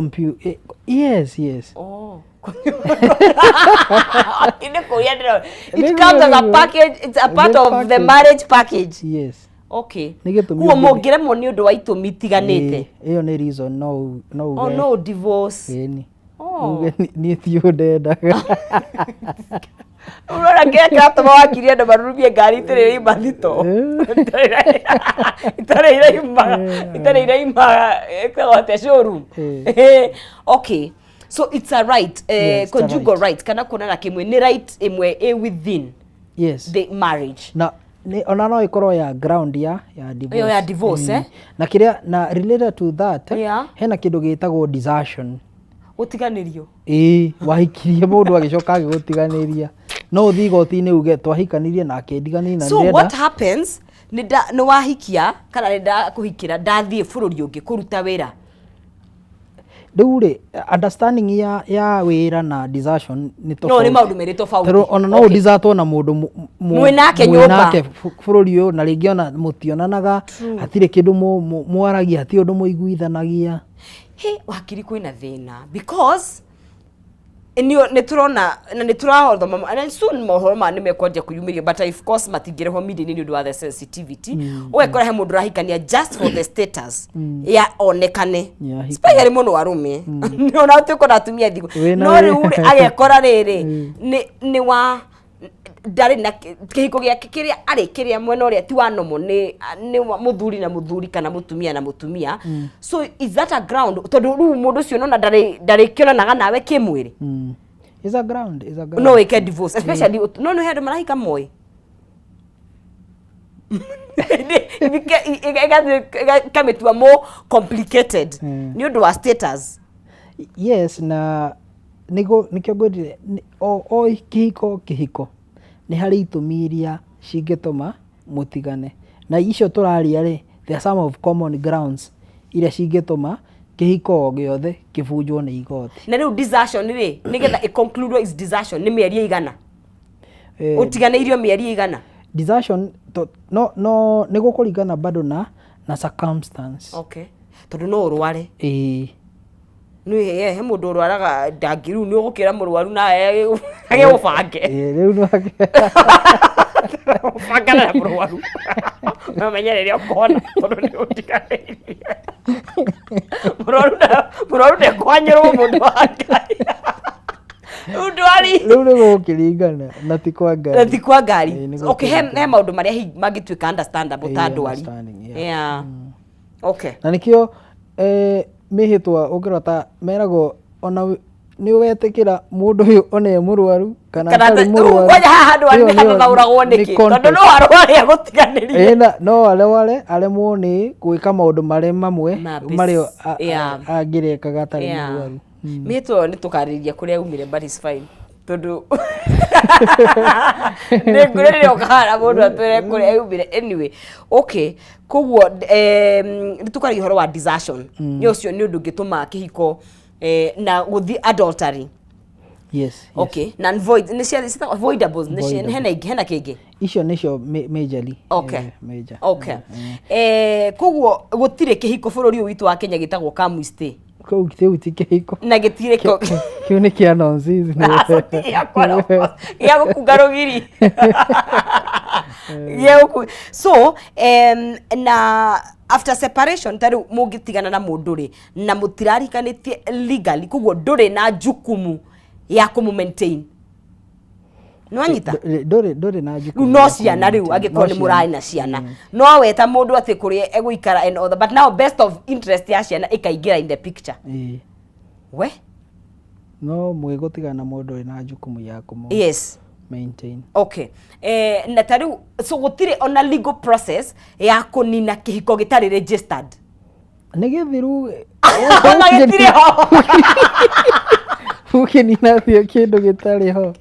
[SPEAKER 2] Yes.
[SPEAKER 1] Oh. Nĩ kũria ndĩrona. It comes as a package, it's a part
[SPEAKER 2] The
[SPEAKER 1] of the
[SPEAKER 2] package.
[SPEAKER 1] marriage package.
[SPEAKER 2] Yes. Nĩ gĩtũmi
[SPEAKER 1] Koguo mũngĩremwo nĩ ũndũ wa itũmi itiganĩte.
[SPEAKER 2] Ĩĩ, ĩyo nĩ reason no
[SPEAKER 1] Oh,
[SPEAKER 2] uge.
[SPEAKER 1] no divorce.
[SPEAKER 2] Ĩni.
[SPEAKER 1] Oh.
[SPEAKER 2] Uge niĩ ti ũyũ ndendaga.
[SPEAKER 1] Ũrona kĩrĩa kĩratũma wakiri andũ marurumie ngari itarĩ iraima thito, itarĩ iraima ĩtagwo atĩa, showroom. Okay, so it's a right,
[SPEAKER 2] Yes, it's a
[SPEAKER 1] conjugal
[SPEAKER 2] right.
[SPEAKER 1] right kana kuonana kĩmwe nĩ right ĩmwe ĩ within the marriage.
[SPEAKER 2] Na nĩ ona no ĩkorwo ya ground ya divorce.
[SPEAKER 1] Ĩyo ya divorce, eh?
[SPEAKER 2] Na kĩrĩa na related to that, hena kĩndũ gĩtagwo desertion.
[SPEAKER 1] Gũtiganĩrio.
[SPEAKER 2] Ĩĩ, wahikirie mũndũ agĩcoka agĩgũtiganĩria, no ũthiĩ igoti-inĩ uge twahikanirie na akĩndiganĩria na
[SPEAKER 1] So
[SPEAKER 2] ndĩrenda.
[SPEAKER 1] what happens nĩ wahikia kana nĩ ndakũhikĩra, ndathiĩ bũrũri ũngĩ kũruta wĩra?
[SPEAKER 2] Rĩu rĩ, understanding ya wĩra na desertion nĩ
[SPEAKER 1] No nĩ maũndũ merĩ tofauti.
[SPEAKER 2] Tondũ ona no ũdesertwo na mũndũ
[SPEAKER 1] Mwĩ nake
[SPEAKER 2] mwĩ
[SPEAKER 1] nyũmba.
[SPEAKER 2] nake bũrũri ũyũ, na rĩngĩ ona mũtionanaga, hatirĩ kĩndũ mwaragia, hatirĩ ũndũ mũiguithanagia.
[SPEAKER 1] He wakiri, kwĩna thĩna because nĩ tũrona na nĩ tũrathoma and soon mohoro maya nĩ mekwanjia kwĩyumĩria, but of course matingĩrehwo media-inĩ nĩ ũndũ wa the sensitivity. Ũgekora he mũndũ ũrahikania just for the status ya onekane.
[SPEAKER 2] Ya hikania.
[SPEAKER 1] Especially mũno arũme, ona tuĩko na atumia thikũ
[SPEAKER 2] Wĩna
[SPEAKER 1] no rĩu rĩ, agekora rĩrĩ nĩ wa ndarĩ na kĩhiko gĩake kĩrĩa arĩ kĩrĩa mwena ũrĩa ti wa nomo, nĩ wa mũthuri na mũthuri kana mũtumia na mũtumia. So is that a ground, tondũ rĩu mũndũ ũcio nona ndarĩkĩonanaga nawe kĩmwĩrĩ?
[SPEAKER 2] Is a ground, is a ground.
[SPEAKER 1] No wĩke divorce, especially no nĩ he andũ marahika moĩ ikamĩtua more complicated nĩ ũndũ wa status.
[SPEAKER 2] Yes, na nĩguo nĩkĩo ngwĩrire o kĩhiko nĩ harĩ itũmi iria cingĩtũma mũtigane, na icio tũraria rĩ, there are some of common grounds iria cingĩtũma kĩhiko o gĩothe kĩbunjwo nĩ igoti.
[SPEAKER 1] Na rĩu desertion rĩ, nĩgetha ĩ conclude is desertion nĩ mĩeri ĩigana? Ũtiganĩirio mĩeri ĩigana?
[SPEAKER 2] Desertion no nĩ gũkũringana bado na circumstance.
[SPEAKER 1] Okay, tondũ no ũrware.
[SPEAKER 2] Ĩĩ.
[SPEAKER 1] Nĩ he mũndũ ũrwaraga ndangi, rĩu nĩ ũgũkĩra mũrwaru nawe agĩgũbange.
[SPEAKER 2] Ĩĩ, rĩu no
[SPEAKER 1] bangana na mũrwaru no menye rĩrĩa ũkona, tondũ nĩ ũtiganĩirie mũrwaru mũrwaru ndekwanyĩrwo, mũndũ wa Ngai, rĩu ndwari.
[SPEAKER 2] Rĩu nĩ gũkĩringana na ti kwa ngari.
[SPEAKER 1] Na ti kwa ngari.
[SPEAKER 2] Ĩĩ, nĩ
[SPEAKER 1] Okay,
[SPEAKER 2] gũkĩringana.
[SPEAKER 1] he maũndũ marĩa hihi mangĩtuĩka understandable ta
[SPEAKER 2] Ĩĩ,
[SPEAKER 1] ndwari.
[SPEAKER 2] understanding, yeah.
[SPEAKER 1] Yeah. Okay.
[SPEAKER 2] Na nĩkĩo mĩhĩtwa ũngĩrora ta meragwo ona nĩ wetĩkĩra mũndũ ũyũ ona e mũrwaru kana
[SPEAKER 1] Kana
[SPEAKER 2] atarĩ mũrwaru.
[SPEAKER 1] Kwanja haha andũ
[SPEAKER 2] Ĩyo nĩyo
[SPEAKER 1] hathathaũragwo
[SPEAKER 2] nĩ
[SPEAKER 1] nĩkĩ, tondũ
[SPEAKER 2] context.
[SPEAKER 1] no arware agũtiganĩrie.
[SPEAKER 2] Ĩĩ, na no arware aremwo nĩ gwĩka maũndũ marĩa mamwe marĩa angĩrekaga atarĩ mũrwaru.
[SPEAKER 1] Mĩhĩtwa ĩyo nĩ tũkarĩrĩria kũrĩa yaumire, but it's fine, tondũ nĩ ngũrĩrĩa ũkahara mũndũ atwĩre kũrĩa yaumire. Anyway, okay, koguo nĩ tũkaragia ũhoro wa desertion, nĩ ũcio nĩ ũndũ ũngĩtũma kĩhiko, na gũthiĩ adultery.
[SPEAKER 2] Yes.
[SPEAKER 1] Okay, non void nĩ cia citagwo voidables nĩ
[SPEAKER 2] Voidable.
[SPEAKER 1] hena ingĩ, hena kĩngĩ?
[SPEAKER 2] Icio nĩcio majorly. Major.
[SPEAKER 1] Okay, koguo gũtirĩ kĩhiko bũrũri ũyũ witũ wa Kenya gĩtagwo come we stay?
[SPEAKER 2] Kũu kĩu ti kĩhiko.
[SPEAKER 1] Na gĩtirĩ ko.
[SPEAKER 2] Kĩu nĩ kĩa nonsense.
[SPEAKER 1] Gĩa gũkunga rũgiri gĩa gũku. So na after separation, ta rĩu mũngĩtigana na mũndũ rĩ, na mũtirarikanĩtie legally, koguo ndũrĩ na jukumu ya kũmũ maintain. Nĩwanyita?
[SPEAKER 2] Ndũrĩ na
[SPEAKER 1] Rĩu
[SPEAKER 2] jukumu
[SPEAKER 1] no
[SPEAKER 2] rĩa
[SPEAKER 1] ciana rĩu
[SPEAKER 2] kũ-maintain.
[SPEAKER 1] angĩkorwo
[SPEAKER 2] No
[SPEAKER 1] nĩ mũrarĩ
[SPEAKER 2] ciana.
[SPEAKER 1] na ciana, no we ta mũndũ atĩ kũrĩa egũikara and all that, but now best of interest ya ciana ĩkaingĩra in the picture. We
[SPEAKER 2] No mũgĩgũtigana na mũndũ ũrĩ na jukumu ya kũmũ maintain.
[SPEAKER 1] Okay, na ta rĩu, so gũtirĩ ona legal process ya kũnina kĩhiko gĩtarĩ registered?
[SPEAKER 2] Nĩ gĩthiru.
[SPEAKER 1] Ona gĩtirĩ ho.
[SPEAKER 2] Ũkĩnina atĩa kĩndũ gĩtarĩ ho?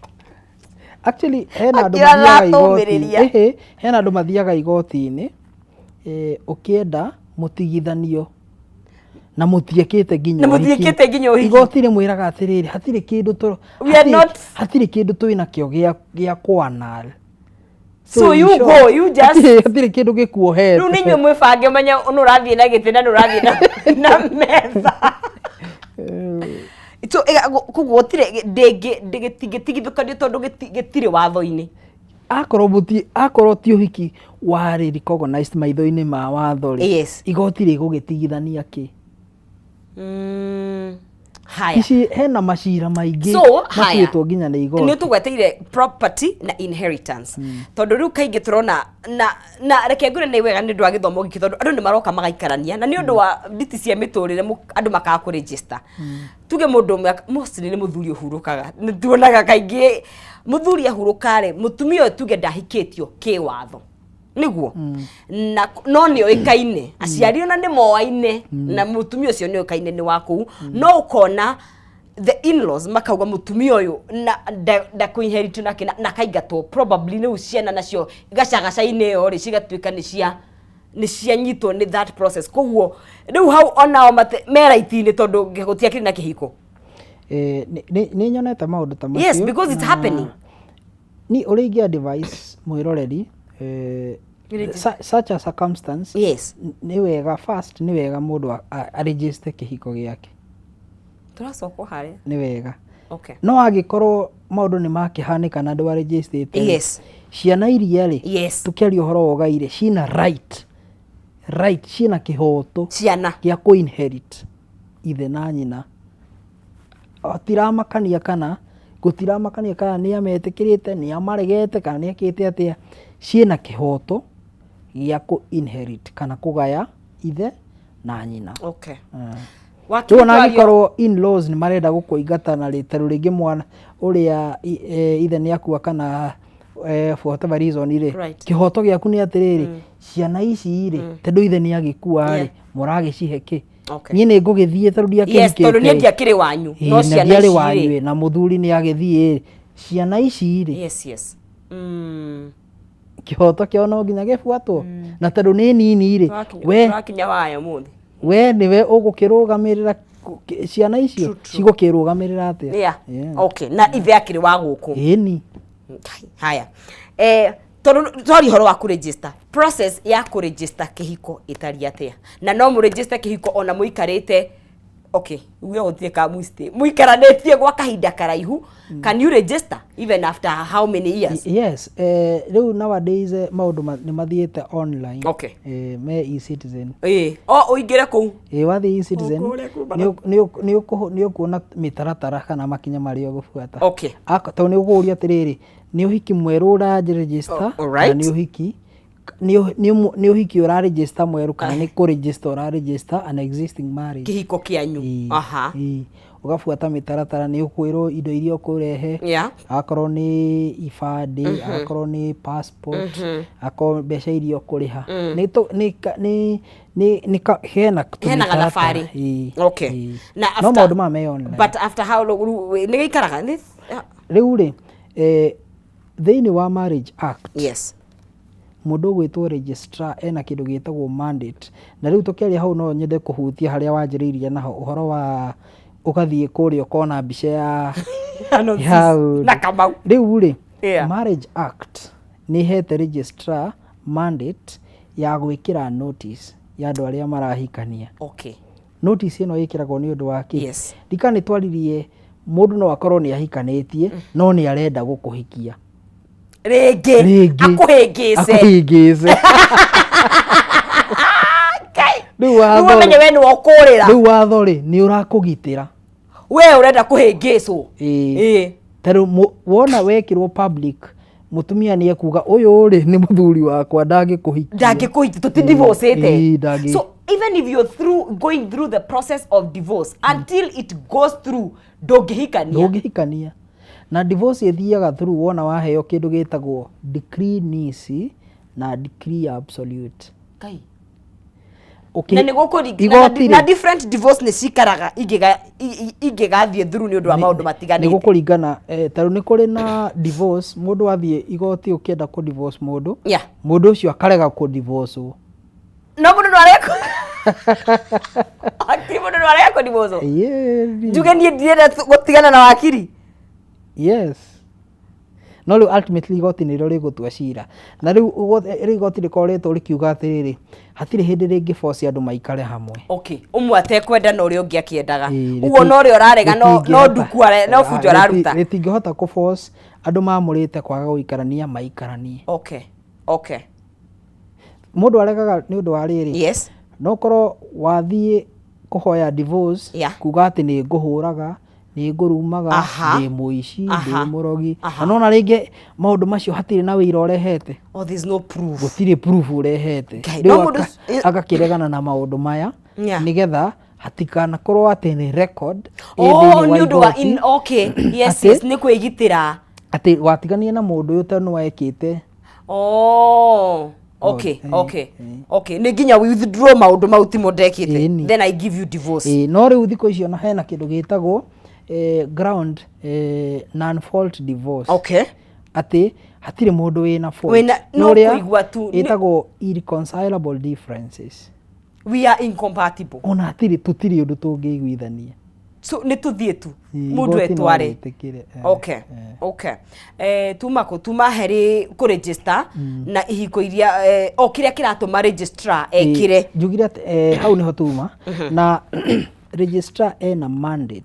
[SPEAKER 2] Actually, hena andũ
[SPEAKER 1] Akira
[SPEAKER 2] mathiaga igoti.
[SPEAKER 1] aratũmĩrĩria.
[SPEAKER 2] Ĩhĩ, hena andũ mathiaga igoti-inĩ, ũkĩenda mũtigithanio na mũtiĩkĩte nginya
[SPEAKER 1] Na
[SPEAKER 2] ũhiki.
[SPEAKER 1] mũtiĩkĩte nginya ũhiki.
[SPEAKER 2] Igoti rĩmwĩraga atĩrĩrĩ, hatirĩ kĩndũ
[SPEAKER 1] We are not-
[SPEAKER 2] hatirĩ kĩndũ twĩ nakĩo gĩa kũ-annul.
[SPEAKER 1] So
[SPEAKER 2] in
[SPEAKER 1] you
[SPEAKER 2] short,
[SPEAKER 1] go, you just-
[SPEAKER 2] hatirĩ kĩndũ gĩkuohete.
[SPEAKER 1] Rĩu nĩ inyuĩ mwĩbange menya nũ ũrathiĩ na gĩtĩ na nũ ũrathiĩ na metha. So koguo gũtirĩ ndĩngĩtigithũkanio tondũ gĩtirĩ watho-inĩ.
[SPEAKER 2] Akorwo ti ũhiki warĩ recognized maitho-inĩ ma watho rĩ, igoti rĩgũgĩtigithania kĩ?
[SPEAKER 1] Haya.
[SPEAKER 2] Ici hena macira maingĩ
[SPEAKER 1] So, haya.
[SPEAKER 2] matuĩtwo nginya nĩ igoti.
[SPEAKER 1] Nĩ tũgweteire property na inheritance, tondũ rĩu kaingĩ tũrona na reke ngwĩre nĩ wega nĩ ũndũ wa gĩthomo gĩkĩ, tondũ andũ nĩ maroka magaikarania na nĩ ũndũ wa nditi cia mĩtũrĩre andũ makaga kũregister. Tuge mũndũ ũmwe, mostly nĩ mũthuri ũhurũkaga, nĩ tuonaga kaingĩ mũthuri ahurũka rĩ, mũtumia ũyũ tuge ndahikĩtio kĩwatho nĩguo na no nĩ oĩkaine, aciari ona nĩ moaine na mũtumia ũcio nĩ oĩkaine nĩ wa kũu, no ũkona the in-laws makauga mũtumia ũyũ na ndakũ-inherit nake na akaingatwo probably. Rĩu ciana nacio gacagaca-inĩ ĩyo rĩ, cigatuĩka nĩ cianyitwo nĩ that process. Koguo rĩu hau onao me right-inĩ tondũ gũtiakĩrĩ na kĩhiko.
[SPEAKER 2] Nĩ nyonete maũndũ ta macio.
[SPEAKER 1] Yes, because it's happening.
[SPEAKER 2] Ni ũrĩa ingĩ advise mwĩroreri, such a circumstance, nĩ wega, first nĩ wega mũndũ aregister kĩhiko gĩake.
[SPEAKER 1] Tũracoka o harĩa.
[SPEAKER 2] Nĩ wega. No angĩkorwo maũndũ nĩ makĩhanĩka na ndwarĩnjĩstĩte, ciana iria rĩ, tũkĩaria ũhoro wa ũgai rĩ, ciĩna right, ciĩna kĩhoto
[SPEAKER 1] Ciana.
[SPEAKER 2] gĩa kũ inherit ithe na nyina. Hatiramakania kana gũtiramakania kana nĩ ametĩkĩrĩte, nĩ amaregete, kana nĩ ekĩte atĩa, ciĩna kĩhoto gĩa kũ inherit kana kũgaya ithe na nyina. Rĩu ona angĩkorwo in-laws nĩ marenda gũkũingata na rĩ, tondũ rĩngĩ mwana ũrĩa ithe nĩ akua kana for whatever reason rĩ, kĩhoto gĩaku nĩ atĩrĩrĩ, ciana ici rĩ, tondũ ithe nĩ agĩkua rĩ, mũragĩcihe kĩ? Niĩ nĩ ngũgĩthiĩ tondũ
[SPEAKER 1] Yes, tondũ niĩ
[SPEAKER 2] ndiakĩhikĩte.
[SPEAKER 1] Ndiakĩrĩ wanyu no
[SPEAKER 2] na
[SPEAKER 1] ciana
[SPEAKER 2] ndiarĩ
[SPEAKER 1] ici
[SPEAKER 2] wanyu
[SPEAKER 1] rĩ.
[SPEAKER 2] ĩ, na mũthuri nĩ agĩthiĩ rĩ, ciana ici rĩ, kĩhoto kĩao no nginya gĩbuatwo, na tondũ nĩ nini rĩ, we
[SPEAKER 1] Tũrakinya wayo mũthĩ.
[SPEAKER 2] We nĩwe ũgũkĩrũgamĩrĩra ciana icio cigũkĩrũgamĩrĩra atĩa?
[SPEAKER 1] Okay, na ithe akĩrĩ wa gũkũ.
[SPEAKER 2] Ĩni.
[SPEAKER 1] Haya, tondũ twaria ũhoro wa kũregister, process ya kũregister kĩhiko ĩtariĩ atĩa? Na no mũregister kĩhiko ona mũikarĩte, okay, uge gũtirĩ ka mũistĩ mũikaranĩtie gwa kahinda karaihu, can you register even after how many years?
[SPEAKER 2] Yes, rĩu nowadays, maũndũ nĩ mathiĩte online. Me eCitizen.
[SPEAKER 1] Ĩĩ, o ũingĩre kũu.
[SPEAKER 2] Ĩ, wathiĩ eCitizen
[SPEAKER 1] Ũkũrĩa kuma
[SPEAKER 2] nĩ ũkuona mĩtaratara kana makinya marĩa ũgũbuata. Tondũ nĩ ũkũũria atĩrĩrĩ, nĩ ũhiki mwerũ ũraregister kana nĩ ũhiki nĩ ũhiki ũraregister mwerũ kana nĩ kũregister ũraregister an existing marriage?
[SPEAKER 1] Kĩhiko kĩanyu.
[SPEAKER 2] Ĩĩ, ĩĩ. Ũgabuata mĩtaratara, nĩ ũkwĩrwo indo iria ũkũrehe, akorwo nĩ ibandĩ, akorwo nĩ passport, akorwo mbeca iria ũkũrĩha. Nĩ tũ- nĩ ka- nĩ nĩ nĩ ka- hena
[SPEAKER 1] Hena
[SPEAKER 2] tũmĩtaratara.
[SPEAKER 1] gathabarĩ.
[SPEAKER 2] Ĩĩ, ĩĩ.
[SPEAKER 1] Na
[SPEAKER 2] No
[SPEAKER 1] after-
[SPEAKER 2] maũndũ maya me online.
[SPEAKER 1] But after how long rĩu nĩ gĩikaraga
[SPEAKER 2] Rĩu rĩ, thĩinĩ wa Marriage Act, mũndũ ũgwĩtwo registrar ena kĩndũ gĩtagwo mandate. Na rĩu tũkĩaria hau no nyende kũhutia harĩa wanjĩrĩirie naho, ũhoro wa ũgathiĩ kũrĩa ũkona mbica ya ya ũndũ.
[SPEAKER 1] Na Kamau.
[SPEAKER 2] Rĩu rĩ, Marriage Act nĩ ĩhete registrar mandate ya gwĩkĩra notice ya andũ arĩa marahikania. Notice ĩno ĩkĩragwo nĩ ũndũ wa kĩ? Ndika nĩ twaririe, mũndũ no akorwo nĩ ahikanĩtie no nĩ arenda gũkũhikia
[SPEAKER 1] rĩngĩ.
[SPEAKER 2] Rĩngĩ.
[SPEAKER 1] Akũhĩngĩce.
[SPEAKER 2] Akũhĩngĩce. Rĩu
[SPEAKER 1] Rĩu
[SPEAKER 2] watho
[SPEAKER 1] ũmenye we nĩwe ũkũrĩra.
[SPEAKER 2] Rĩu watho rĩ, nĩ ũrakũgitĩra.
[SPEAKER 1] We ũrenda kũhĩngĩcwo.
[SPEAKER 2] Ĩĩ. Tondũ wona wekĩrwo public, mũtumia nĩ ekuga ũyũ rĩ nĩ mũthuri wakwa, ndangĩkũhikia.
[SPEAKER 1] Ndangĩkũhikia, tũtidivorcĩte.
[SPEAKER 2] Ĩĩ,
[SPEAKER 1] So even if you're through going through the process of divorce, until it goes through, ndũngĩhikania.
[SPEAKER 2] Ndũngĩhikania. Na divorce ĩthiaga through wona waheo kĩndũ gĩtagwo decree nisi na decree absolute.
[SPEAKER 1] Ngai.
[SPEAKER 2] Okay.
[SPEAKER 1] Na nĩ gũkũringana
[SPEAKER 2] Igoti
[SPEAKER 1] na
[SPEAKER 2] rĩ,
[SPEAKER 1] different divorce nĩ cikaraga ingĩgathiĩ through nĩ ũndũ wa maũndũ
[SPEAKER 2] nĩ
[SPEAKER 1] matiganĩte.
[SPEAKER 2] Gũkũringana, tarĩu nĩ kũrĩ na divorce, mũndũ athiĩ igoti ũkĩenda kũ divorce mũndũ, mũndũ ũcio akarega kũ divorce.
[SPEAKER 1] No mũndũ no arega, wakiri, mũndũ no arega kũ divorce? Njuge niĩ ndirenda gũtigana na wakiri?
[SPEAKER 2] Yes, no rĩu ultimately igoti nĩrĩo rĩgũtua cira, na rĩu rĩu igoti rĩkoretwo rĩkiuga atĩrĩrĩ, hatirĩ hĩndĩ rĩngĩ force andũ maikare hamwe.
[SPEAKER 1] Okay, ũmwe atekwenda na ũrĩa ũngĩ akĩendaga.
[SPEAKER 2] Ĩĩ,
[SPEAKER 1] Ũguo no ũrĩa ũrarega no no nduku no bunjo araruta.
[SPEAKER 2] Rĩtingĩhota kũ force andũ mamũrĩte kwaga gũikarania maikaranie.
[SPEAKER 1] Okay.
[SPEAKER 2] Mũndũ aregaga nĩ ũndũ wa rĩrĩ, no korwo wathiĩ kũhoya divorce, kuga atĩ nĩ ngũhũraga, nĩ ngũrumaga, ndĩ mũici, ndĩ mũrogi, na nona rĩngĩ maũndũ macio hatirĩ na wĩira ũrehete.
[SPEAKER 1] Oh, there's no proof.
[SPEAKER 2] Gũtirĩ proof ũrehete.
[SPEAKER 1] Ngai,
[SPEAKER 2] Rĩu
[SPEAKER 1] no mũndũ
[SPEAKER 2] agakĩregana na maũndũ maya nĩgetha hatikanakorwo atĩ nĩ record ĩ
[SPEAKER 1] Oh,
[SPEAKER 2] thĩinĩ wa
[SPEAKER 1] nĩ ũndũ wa
[SPEAKER 2] igoti,
[SPEAKER 1] okay, yes, yes, nĩ kwĩgitĩra.
[SPEAKER 2] Atĩ watiganie na mũndũ ũyũ tondũ nĩwekĩte.
[SPEAKER 1] Oh, okay, okay. Nĩ nginya withdraw maũndũ mau timo ndekĩte.
[SPEAKER 2] Ĩni.
[SPEAKER 1] Then I give you divorce.
[SPEAKER 2] Ĩĩ, no rĩu thikũ icio na hena kĩndũ gĩtagwo ground non fault divorce. Atĩ hatirĩ mũndũ wĩna fault.
[SPEAKER 1] No
[SPEAKER 2] Nĩ ũrĩa
[SPEAKER 1] kũigua tu,
[SPEAKER 2] ĩtagwo irreconcilable differences.
[SPEAKER 1] We are incompatible.
[SPEAKER 2] Ona hatirĩ, tũtirĩ ũndũ tũngĩiguithania.
[SPEAKER 1] So nĩ tũthiĩ tu.
[SPEAKER 2] Ĩĩ,
[SPEAKER 1] Mũndũ
[SPEAKER 2] igoti no
[SPEAKER 1] etware.
[SPEAKER 2] rĩtĩkĩre,
[SPEAKER 1] Okay. Tuma kũ tuma harĩ kũ register na ihiko iria o kĩrĩa kĩratũma registrar ekĩre.
[SPEAKER 2] Ĩĩ, njugire atĩ hau nĩho tuma na registrar ena mandate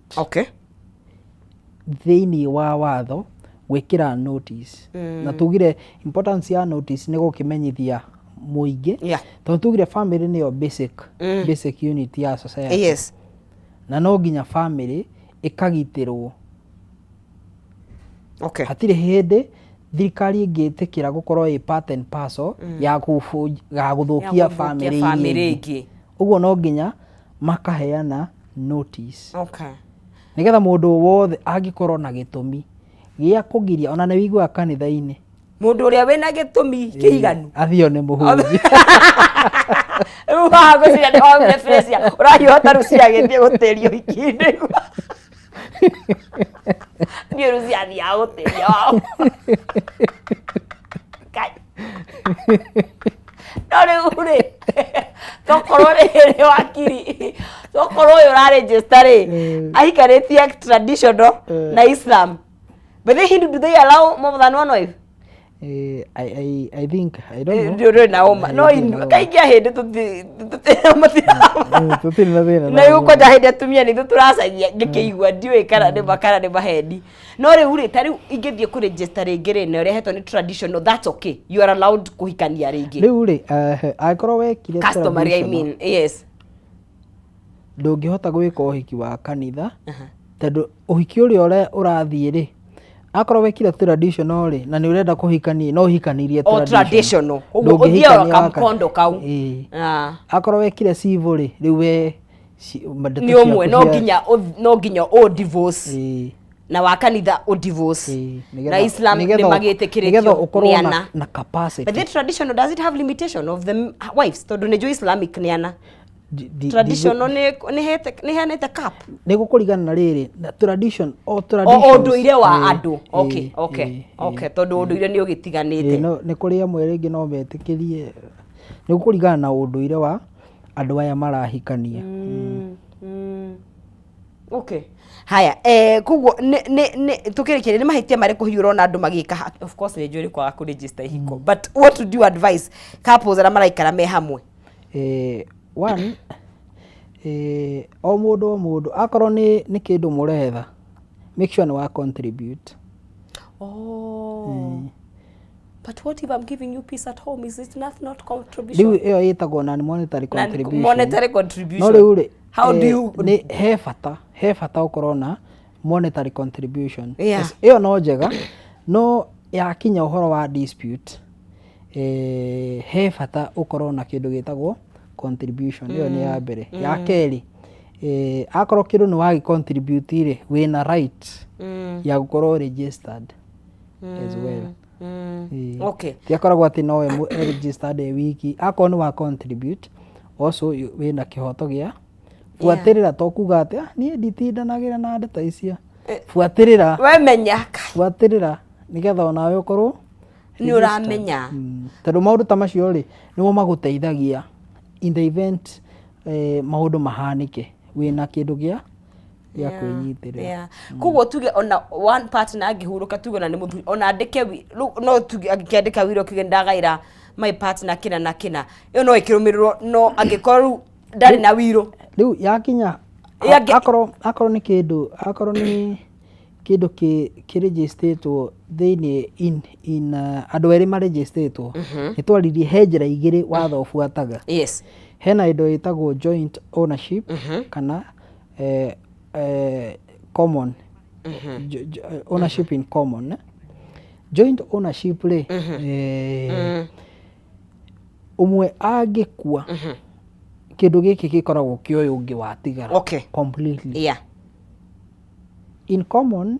[SPEAKER 2] thĩinĩ wa watho gwĩkĩra notice, na tugire importance ya notice nĩ gũkĩmenyithia mũingĩ, tondũ tugire family nĩyo basic unit ya society, na no nginya family ĩkagitĩrwo. Hatirĩ hĩndĩ thirikari ĩngĩtĩkĩra gũkorwo ĩ part and parcel ya gũthũkia
[SPEAKER 1] Ya gũthũkia
[SPEAKER 2] family iria
[SPEAKER 1] family
[SPEAKER 2] ingĩ.
[SPEAKER 1] Ĩngĩ.
[SPEAKER 2] Ũguo no nginya makaheana notice nĩgetha mũndũ wothe angĩkorwo na gĩtũmi gĩa kũgiria, ona nĩ wĩiguaga kanitha-inĩ,
[SPEAKER 1] Mũndũ ũrĩa wĩna gĩtũmi kĩiganu
[SPEAKER 2] athio nĩ mũhunjia.
[SPEAKER 1] Rĩu haha ngwĩciria nĩ waumire Fresia, ũrahiũha Rucia agĩthiĩ gũtĩria ũhiki-inĩ. Niĩ Rucia athiaga gũtĩria wao. Ngai. No rĩu rĩ, tokorwo rĩrĩ wakiri, tokorwo ũyũ ũraregister rĩ, ahikanĩtie traditional na Islam. But they Hindu, do they allow more than one wife?
[SPEAKER 2] I think I don't know.
[SPEAKER 1] Ndũrĩ na ũma no
[SPEAKER 2] Ndirĩ na ũma.
[SPEAKER 1] kaingĩ ahĩndĩ
[SPEAKER 2] Tũtirĩ na thĩna
[SPEAKER 1] na
[SPEAKER 2] na
[SPEAKER 1] rĩu kwanja hĩndĩ atumia nĩ ithuĩ tũracagia ngĩkĩigua, ndiũĩ kana nĩ ma kana nĩ maheni. No rĩu rĩ, ta rĩu ingĩthiĩ kũ register rĩngĩ rĩ, na ũrehetwo nĩ traditional, that's okay, you are allowed kũhikania rĩngĩ?
[SPEAKER 2] Rĩu rĩ, angĩkorwo wekire
[SPEAKER 1] Customary, I
[SPEAKER 2] traditional,
[SPEAKER 1] mean, yes.
[SPEAKER 2] Ndũngĩhota gwĩka ũhiki wa kanitha, tondũ ũhiki ũrĩa ũrathiĩ rĩ, akorwo wekire traditional rĩ, na nĩ ũrenda kũhikania, no ũhikanirie.
[SPEAKER 1] O traditional ũguo ũthiĩ
[SPEAKER 2] Ndũngĩhikania
[SPEAKER 1] o kamkondo kau.
[SPEAKER 2] Ĩĩ.
[SPEAKER 1] Ah.
[SPEAKER 2] Akorwo wekire civil rĩ, rĩu we ndeto
[SPEAKER 1] Nĩ ũmwe
[SPEAKER 2] ciaku
[SPEAKER 1] no nginya no nginya ũ divorce na wa kanitha ũ divorce na Islam nĩ magĩtĩkĩrĩtio
[SPEAKER 2] nĩgetha ũkorwo
[SPEAKER 1] nĩ
[SPEAKER 2] na,
[SPEAKER 1] ana.
[SPEAKER 2] na capacity.
[SPEAKER 1] But the traditional, does it have limitation of the wives? Tondũ nĩ njũĩ Islamic nĩ ana. Traditional nĩ heanĩte cap.
[SPEAKER 2] Nĩ gũkũringana na rĩrĩ na tradition o
[SPEAKER 1] O
[SPEAKER 2] traditions.
[SPEAKER 1] ũndũire wa andũ. Okay, okay, tondũ ũndũire nĩ ũgĩtiganĩte.
[SPEAKER 2] No, nĩ kũrĩ amwe rĩngĩ no metĩkĩrie, nĩ gũkũringana na ũndũire wa andũ aya marahikania.
[SPEAKER 1] Okay, haya, koguo nĩ tũkĩrĩkĩria, nĩ mahĩtia marĩkũ hihi ũrona andũ magĩka? Of course nĩ njũĩ nĩ kwaga kũ-register ihiko, but what would you advise couples arĩa maraikara me hamwe?
[SPEAKER 2] One, o mũndũ akorwo nĩ kĩndũ mũretha, make sure nĩ wa contribute.
[SPEAKER 1] Oh. But what if I'm giving you peace at home? Is it not contribution?
[SPEAKER 2] Rĩu ĩyo ĩtagwo non monetary contribution.
[SPEAKER 1] Monetary contribution.
[SPEAKER 2] No rĩu rĩ,
[SPEAKER 1] How do you
[SPEAKER 2] nĩ he bata ũkorwo na Monetary contribution.
[SPEAKER 1] Yeah.
[SPEAKER 2] Ĩyo no njega, no yakinya ũhoro wa dispute, he bata ũkorwo na kĩndũ gĩtagwo contribution. Ĩyo nĩ ya mbere. Ya kerĩ, akorwo kĩndũ nĩ wagĩ contribute rĩ, wĩna right ya gũkorwo registered as well. Ĩĩ. Ti akoragwo atĩ nowe registered e wiki. Akorwo nĩ wa contribute also, wĩna kĩhoto gĩa buatĩrĩra. To kuga atĩ, "Ah, niĩ nditindanagĩra na ndeto icio." Buatĩrĩra.
[SPEAKER 1] Wemenya.
[SPEAKER 2] Buatĩrĩra nĩgetha onawe ũkorwo
[SPEAKER 1] nĩ ũramenya.
[SPEAKER 2] Tondũ maũndũ ta macio rĩ, nĩmo magũteithagia in the event maũndũ mahanĩke, wĩna kĩndũ gĩa kwĩnyitĩrĩra.
[SPEAKER 1] Yeah. Koguo tuge ona one partner angĩhurũka, tuge ona nĩ mũthuri, ona andĩke rĩu no tuge angĩkĩandĩka will kiuge ndagaĩra my partner kĩna na kĩna, ĩyo no ĩkĩrũmĩrĩrwo, no angĩkorwo rĩu ndarĩ na will?
[SPEAKER 2] Rĩu yakinya akorwo nĩ kĩndũ, akorwo nĩ kĩndũ kĩrĩgĩstĩtwo thĩinĩ in andũ erĩ marĩgĩstĩtwo, nĩ twaririe he njĩra igĩrĩ watho ũbuataga. Hena indo ĩtagwo joint ownership kana common ownership in common. Joint ownership rĩ, ũmwe angĩkua, kĩndũ gĩkĩ gĩkoragwo kĩa ũyũ ũngĩ watigara completely. In common,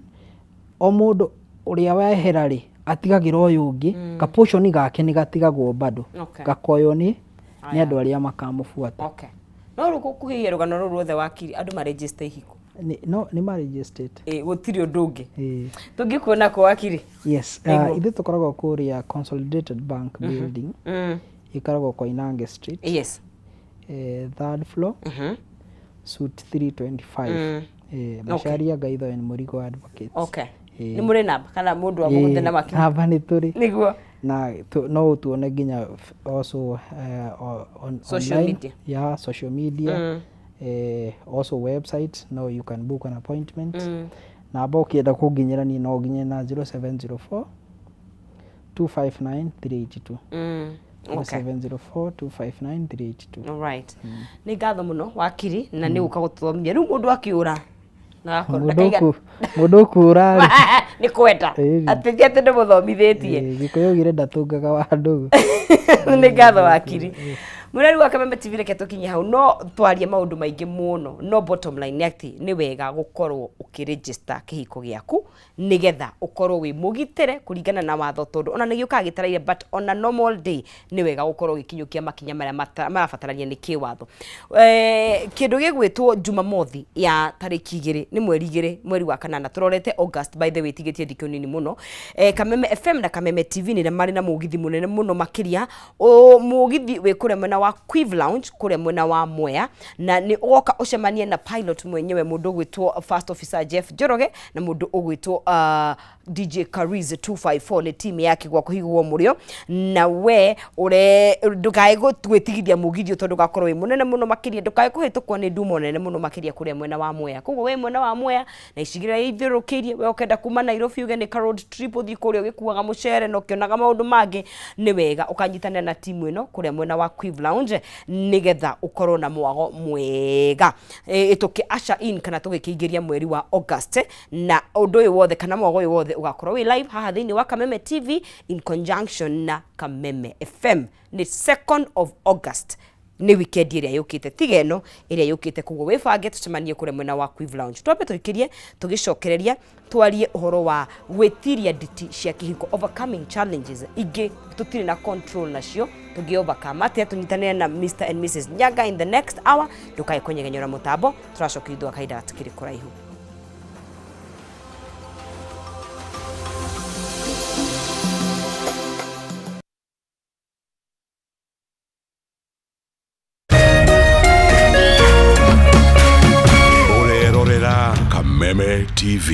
[SPEAKER 2] o mũndũ ũrĩa wehera rĩ, atigagĩra ũyũ ũngĩ ka portion gake, nĩ gatigagwo bado, gakoywo nĩ andũ arĩa makamũbuata.
[SPEAKER 1] Okay, no rĩu gũkuhĩhia rũgano rũu ruothe, wakiri, andũ maregister ihiko?
[SPEAKER 2] No nĩ maregistered.
[SPEAKER 1] Ĩ, gũtirĩ ũndũ ũngĩ.
[SPEAKER 2] Ĩĩ.
[SPEAKER 1] Tũngĩkuona kũ, wakiri?
[SPEAKER 2] Yes.
[SPEAKER 1] Nĩguo.
[SPEAKER 2] Ithuĩ tũkoragwo kũrĩa Consolidated Bank building, ĩkoragwo Koinange Street, third floor, suite 325. Macharia Gaitho and Murigo Advocates. Ĩĩ.
[SPEAKER 1] Nĩ mũrĩ namba kana mũndũ amũhũthĩre na makiri?
[SPEAKER 2] Namba nĩ tũrĩ. Na no ũtuone nginya also on
[SPEAKER 1] Social
[SPEAKER 2] online.
[SPEAKER 1] media.
[SPEAKER 2] Yeah, social media, also website. No, you can book an appointment. Namba ũkĩenda kũnginyĩra niĩ, no nginye na 0704 259 382. 0704 259 382.
[SPEAKER 1] Alright. Nĩ ngatho mũno, wakiri, na nĩ gũka gũtũthomithia. Rĩu mũndũ akĩũra na agakorwo
[SPEAKER 2] Mũndũ mũndũ ũkũra rĩ,
[SPEAKER 1] nĩ kwenda
[SPEAKER 2] Ĩĩ.
[SPEAKER 1] atĩ ti atĩ ndĩmũthomithĩtie.
[SPEAKER 2] Gĩkũyũ augire ndatũngaga wa ndũgũ.
[SPEAKER 1] Nĩ ngatho, wakiri. Mũreri wa Kameme TV, reke tũkinye hau. No twarie maũndũ maingĩ mũno, no bottom line nĩ atĩ nĩ wega gũkorwo ũkĩregister kĩhiko gĩaku nĩgetha ũkorwo wĩ mũgitĩre kũringana na watho, tondũ ona nĩ gĩũkaga gĩtaraire, but on a normal day nĩ wega gũkorwo ũgĩkinyũkia makinya marĩa marabatarania nĩ kĩwatho. Kĩndũ gĩgwĩtwo Jumamothi ya tarĩki 2, nĩ mweri 2, mweri wa kanana, tũrorete August, by the way, tigĩtie thikũ nini mũno. Kameme FM na Kameme TV nĩ marĩ na mũgithi mũnene mũno makĩria, mũgithi wĩ kũrĩa mwena wa Quive Lounge, kũrĩa mwena wa Mwea, na nĩ ũgoka ũcemanie na pilot mwenyewe, mũndũ ũgwĩtwo First Officer Jeff Njoroge na mũndũ ũgwĩtwo DJ Kariz 254, nĩ team yake gwa kũhigwo mũrĩo. Na we ure ndũkae gwĩtigithia mũgithi ũyũ, tondũ ũgakorwo wĩ mũnene mũno makĩria, ndũkae kũhĩtũkwo nĩ nduma nene mũno makĩria kũrĩa mwena wa Mwea. Koguo wĩ mwena wa Mwea na icigĩrĩra ithiũrũrũkĩirie, we ũkenda kuma Nairobi uge nĩ ka road trip, ũthiĩ kũrĩa ũgĩkuaga mũcere na ũkĩonaga maũndũ mangĩ, nĩ wega ũkanyitanĩra na timu ĩno kũrĩa mwena wa Quive Lounge nĩgetha ũkorwo na mwago mwega. Tũkĩ usher in kana tũgĩkĩingĩria mweri wa August, na ũndũ ũyũ wothe kana mwago ũyũ wothe ũgakorwo wĩ live haha thĩinĩ wa Kameme TV in conjunction na Kameme FM. Nĩ 2nd of August, nĩ weekend ĩrĩa yũkĩte, tiga ĩno ĩrĩa yũkĩte. Koguo wĩbange tũcemanie kũrĩa mwena wa Quive Lounge. Twambe tũikĩrie, tũgĩcokereria twarie ũhoro wa gwĩtiria nditi cia kĩhiko, overcoming challenges ingĩ tũtirĩ na control nacio, tũngĩ overcome atĩa? Tũnyitanĩre na Mr and Mrs Nyaga in the next hour. Ndũkae kũnyegenyora mũtambo, tũracokia ithuĩ kahinda gatikĩrĩ kũraihu.
[SPEAKER 3] Ũrerorera Kameme TV.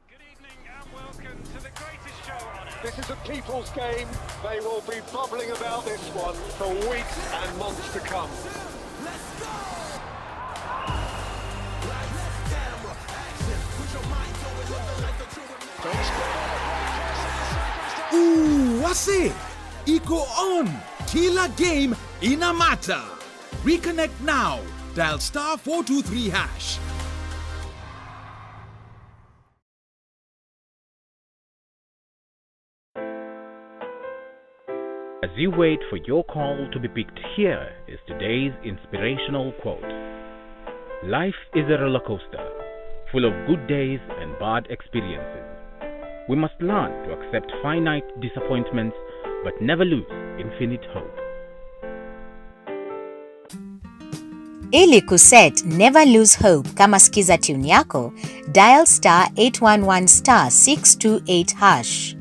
[SPEAKER 5] Good evening and welcome to the greatest show on earth. This is a people's game. They will be bubbling about this one for weeks and months to come.
[SPEAKER 6] Let's go! Ooh, wase iko on. Kila game ina matter. Reconnect now. Dial *423#.
[SPEAKER 10] As you wait for your call to be picked, here is today's inspirational quote. Life is a roller coaster, full of good days and bad experiences. We must learn to accept finite disappointments but never lose infinite hope.
[SPEAKER 11] Ili kuset Never Lose Hope kama skiza tune yako, dial *811*628#.